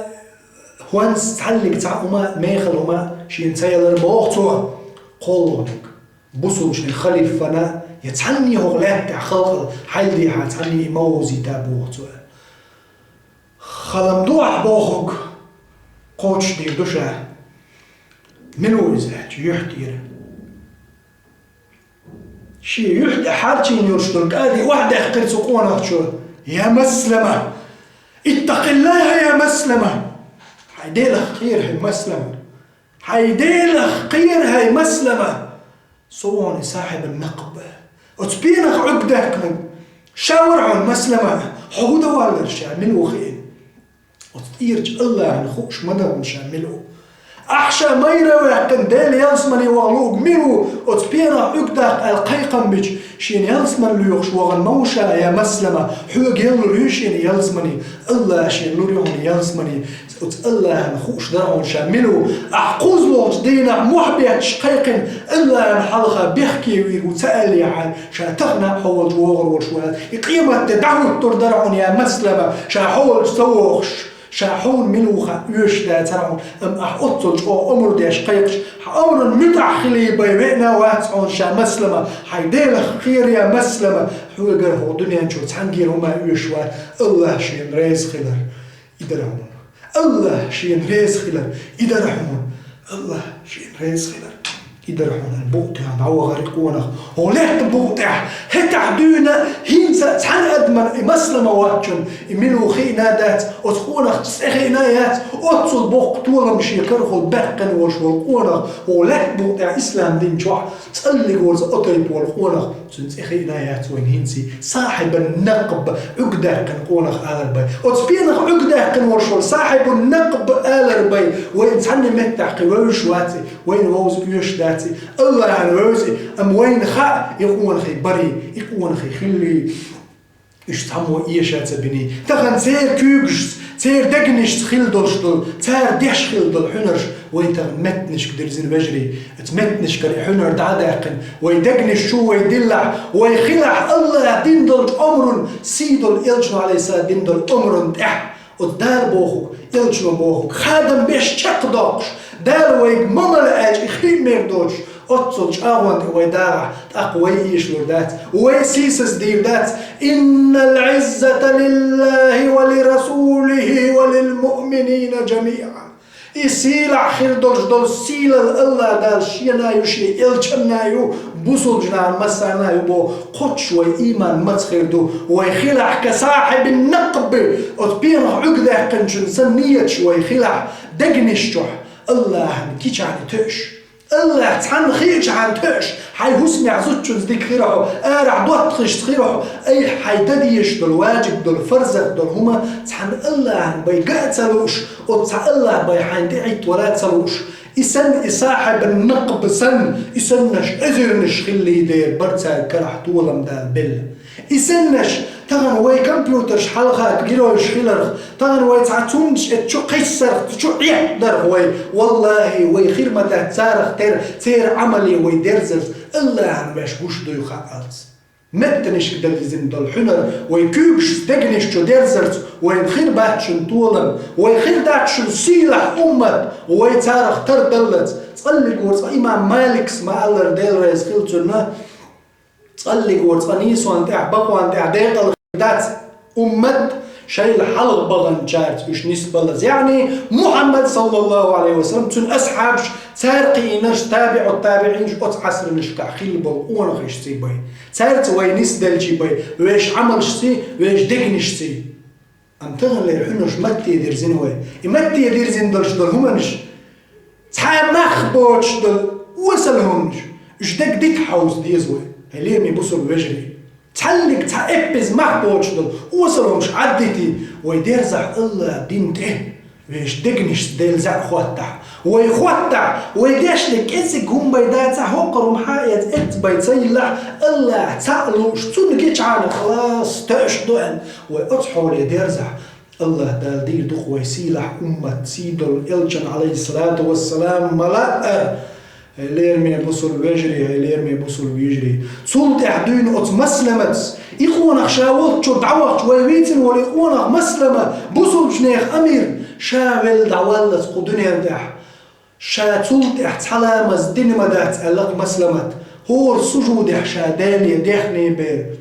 хӀонс, цхьаллиг цхьа хӀума, мехала хӀума шена ца ялар, боху цо. КхоалгӀаниг. Бусулчийн халифана я цхьанне хӀокху лаьттахь халкъал хьайла дехьа цхьанне и ма вовзийта, боху цо. Хала-м ду ахь бохург, кхочушдийр ду ша. Мила ву иза аьлча, юьхь тӀера. Шен юьхь тӀе хьарчийна йолуш долу кӀади охьадаьккхира цу къонахчо: «Я Маслама! Иттакъиллаха, я Маслама! Хьайн Делах кхера, хӀай Маслама! Хьайн Делах кхера, хӀай Маслама!» Со ву хьуна и сахьибун накъб. Оцу пенах Ӏуьрг даьккхинарг ша вара хьуна, Маслама, хьо хӀун дан валлара ша, мила ву хиъна. Оцу тӀерачу Аллахьна хууш ма дара хьуна ша мила ву. Ахь ша майра а ваьккхина, Делан ялсамане ваха луург мила ву, оцу пенах Ӏуьрг даккха аьлла кхайкхам бича, шена ялсамане лоьхуш вахана ма ву ша, я Маслама, хьоьга елла луьй шена ялсамане. Аллахьа шена лур ю хьуна ялсамане. Оцу Аллахьна хууш дара хьуна ша мила ву. Ахь кхузлучу дийнахь мохь бетташ кхайкхина, Аллахьна хьалха бехке вийр ву ца аьллехьара, ша тахана а хьо волчу вогӀур волуш вац. И къематде дӀахӀуттур дара хьуна, я Маслама, ша хьо волчу ца вогӀуш. Ша хьуна мила ву хаа оьшуш дацара хьуна, амма ахь оццул чӀогӀа омра деш кхайкхаш, хьан омрана муьтӀахь хилий бен веана вац хьуна ша, Маслама, хьайн Делах кхера, я Маслама, хьоьгара хӀокху дуьнен чу цхьаьнгге хӀума оьшуш вац, Аллахь шена реза хилар. И дара хьуна. Аллахь шена реза хилар, и дара хьуна. Аллахь шена реза хилар, и дара хьуна. Букъ тӀехь дӀавахара и къонах. ХӀокху лаьттан букъ тӀехь, хӀетахь дуьйна, хӀинца а цхьана адамна и Маслама воцчунна и мила ву хиъна а дац, оцу къонахчун цӀе хиъна а яц, оццул боккха толам шен карахула баьккхина волуш волу къонах, хӀокху лаьттан букъ тӀехь ислам дин чохь цӀаллиг вара цкъа тайпа волу къонах, цуьнан цӀе хиъна а яц вайна хӀинца. Сахьибан накъб, Ӏуьрг даьккхина къонах алар бен. Оцу пенах Ӏуьрг даьккхина волуш волу сахьибун накъб алар бен, вайна цхьанне меттехь кхин вевзаш вац и, вайна вовза оьшуш дац и, Аллахьна вевза и, амма вайна хаьа и къонахий барий, и къонахий хиллий. Уьш цхьаммо эша ца биний. Тахана церан куьйгашца, церан дегнашца хилла долуш долу, цара деш хилла долу хьуьнарш вай тахана меттанашка дирзина, вежарий. Оцу меттанашкара и хьуьнар дӀа а даьккхина, вай дегнаш чу вай диллахь, вай хилахь Аллахьа дина долчу омрун, сий долу элчано, Ӏалайхиссалам, дина долу омрун тӀехь. Оцу Дала бохург, элчано бохург хадам беш чекхдоккхуш, Дала вайга ма мала аьлча и хиъмер доцуш, оццул чӀагӀонна тӀе вай дагӀахь, тӀаккха вай эшалур дац, вай сийсаздийр дац. Иннал Ӏиззата лиллахи ва лирасулихи ва лилмуъминина жамиӀан. И сийлахь хир долуш долу сийлалла Аллахь Дала Шена ю, Шен элчанна ю, бусулба нахана массарна ю боху, кхоччуш вай ийман маца хир ду, вай хилахь ка сахьибин накъби, оцу пенах Ӏуьрг даьккхинчун санна нияташ вай хилахь, дегнаш чохь Аллахьан кийчахьна тоьуш. Аллахь цхьанна хиъчахьана тоьуш, хьайн хӀусамехь зудчуьнца дика хир хьо, арахь доттагӀашца хир хьо, айхьа хьайн дан дезаш долу, важиб долу, фарзат долу хӀума цхьана Аллахьан бен ган а ца лууш, оцу цхьа Аллахь бен хьайна тӀе Ӏиттавала а ца лууш. И санна, и сахьибан накъб санна, и саннаш эзарнаш хиллий дера бара цаьрга карахь толам Дала белла. И саннаш, тахана вай компьютерш хьалха геройш хиларх, тахана вай цхьа цуннаш эцу чу кхиссарх, цу чу Ӏехдарх вай, валлахӀи, вай хир ма дац царах тера, церан Ӏамале вай дерзарца, Аллахьан ваьш гуш дуй хаалц. Меттанашка дерзина долу хьуьнар вай куьйгашца дегнаш чу дерзарца, вайна хир бац шуна толам, вай хир дац шуна сийлахь уммат, вай царах тардаллалц. ЦӀаллигора цкъа имам Маликс ма-аллара, Дела реза хила цунна, цӀаллигора цкъа нийсонна тӀехь, бакъонна тӀехь декъала хир дац уммат шайла хьалха баханчаьрца уьш нисбалаза. Яъни Мухьаммад, саллаллаху Ӏалайхи ва саллам, цуьнан асхьабаш, цара кхиийнарш, табиӀут-табиӀинаш оцу Ӏасранашкахь хилла болу къонахашций бен. Цаьрца вай нисделчий бен, вешан Ӏамалшций, вешан дегнашций. Амма таханлера хьуьнарш матте дирзина вай. И матте дирзина долуш долу хӀуманаш, цхьа нах боцуш долу осал хӀуманаш, уьш дерг дита хьовса деза вай, хӀай лераме бусулба вежарий. цхьаннега цхьа эппаза мах боцуш долу осал хӀумнаш Ӏаддитий, вай дерзахь АллахӀан дин тӀе, вешан дегнашца Делан зӀе хоттахь. Вай хоттахь, вай дешниг кӀеззиг хӀума бен дацахь, хӀокхура хӀума хьан эца эцца бен ца йиллахь, АллахӀ цхьаъ лууш, цунна гичхьана халас тоьаш ду аьлла, вай оцу хьоле дерзахь. АллахӀ Дала дийр ду-кх вай сийлахь уммат, сий долу элчан, Ӏалайхиссалату вассалам, ма-лаъара. Хьай лераме бусулба вежарий, хьай лераме бусулба йижарий. Цул тӀаьхьа дуьйна оцу Масламаца, и къонах ша волччуьра дӀавахча, вай вийцина волу и къонах Маслама, бусулбачу нехан амир, ша велла дӀаваллалц кху дуьнен тӀехь. Ша цул тӀаьхьа цхьа ламаз дина ма дац аьлла-кх Масламат, хӀора сужудехь ша Деле дехний бер.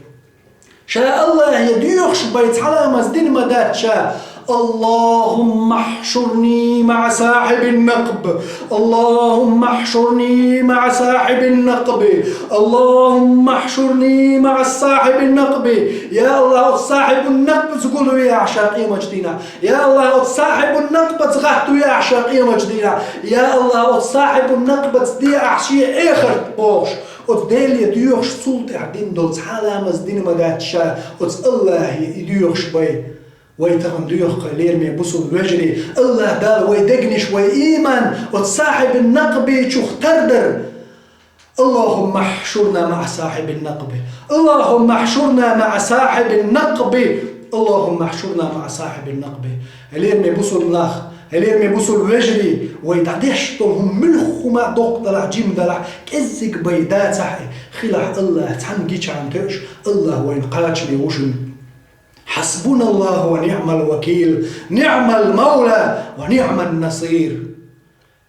Ша АллахӀе доьхуш бен цхьа ламаз дина ма дац ша: اللهم احشرني مع صاحب النقب، اللهم احشرني مع صاحب النقب، اللهم احشرني مع صاحب النقب. Я АллахӀ, оцу сахьибун накъбаца гулвехьа ша къематчу дийнахь. Я АллахӀ, оцу сахьибун накъбаца гӀаттавехьа ша къематчу дийнахь. Я АллахӀ, оцу сахьибун накъбаца дехьа шен эхарт бохуш. Оцу Деле доьхуш, цул тӀаьхьа дина долу цхьа ламаз дина ма дац ша, оцу АллахӀе и доьхуш бен. Вай тахана доьху-кх, лераме бусулба вежарий, АллахӀ Дала вай дегнаш, вай ийман оцу сахьибун накъбичух тардар. اللهم احشرنا مع صاحب النقب، اللهم احشرنا مع صاحب النقب، اللهم احشرنا مع صاحب النقب. Хьай лераме бусулба нах, хьай лераме бусулба вежарий, вай дӀадеш долу хӀума муьлхха хӀума а доккха далахь, жима далахь, кӀеззиг бен дацахь и, хилахь АллахӀ цхьанна гичхьана тоьаш, АллахӀ вайна кхачаме ву шуна. حسبنا الله ونعم الوكيل، نعم المولى ونعم النصير.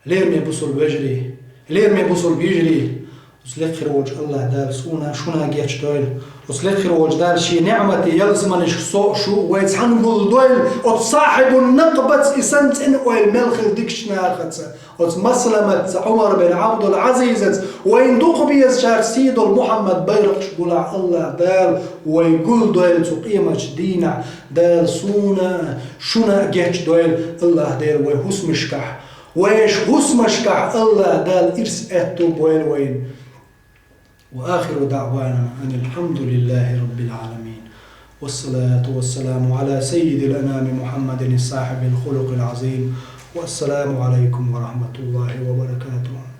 Лераме бусулба вежарий, лераме бусулба йижарий, оцу лекха хир волчу АллахӀ Дала суна а, шуна а гечдойла. Оцу лекха хир волчу Дала шен ниӀматан ялсаманешка со а, шу а вай цхьаьна гулдойла, оцу сахьибун накъбаца, и санна цӀена ойла мел хилла дикачу нахаца, оцу Масламатца, Ӏумар бин Ӏабдул-Ӏазизаца, вайна дукха безачара сий долу Мухьаммад байракхаш гулахь, АллахӀ Дала вай гулдойла цу къематчу дийнахь. Дала суна а, шуна а гечдойла, АллахӀ Дела вай хӀусамашкахь. Вайша хӀусамашкахь АллахӀ Дала ирс аьтто бойла вайна. وآخر دعوانا أن الحمد لله رب العالمين. والصلاة والسلام على سيد الأنام محمد صاحب الخلق العظيم. والسلام عليكم ورحمة الله وبركاته.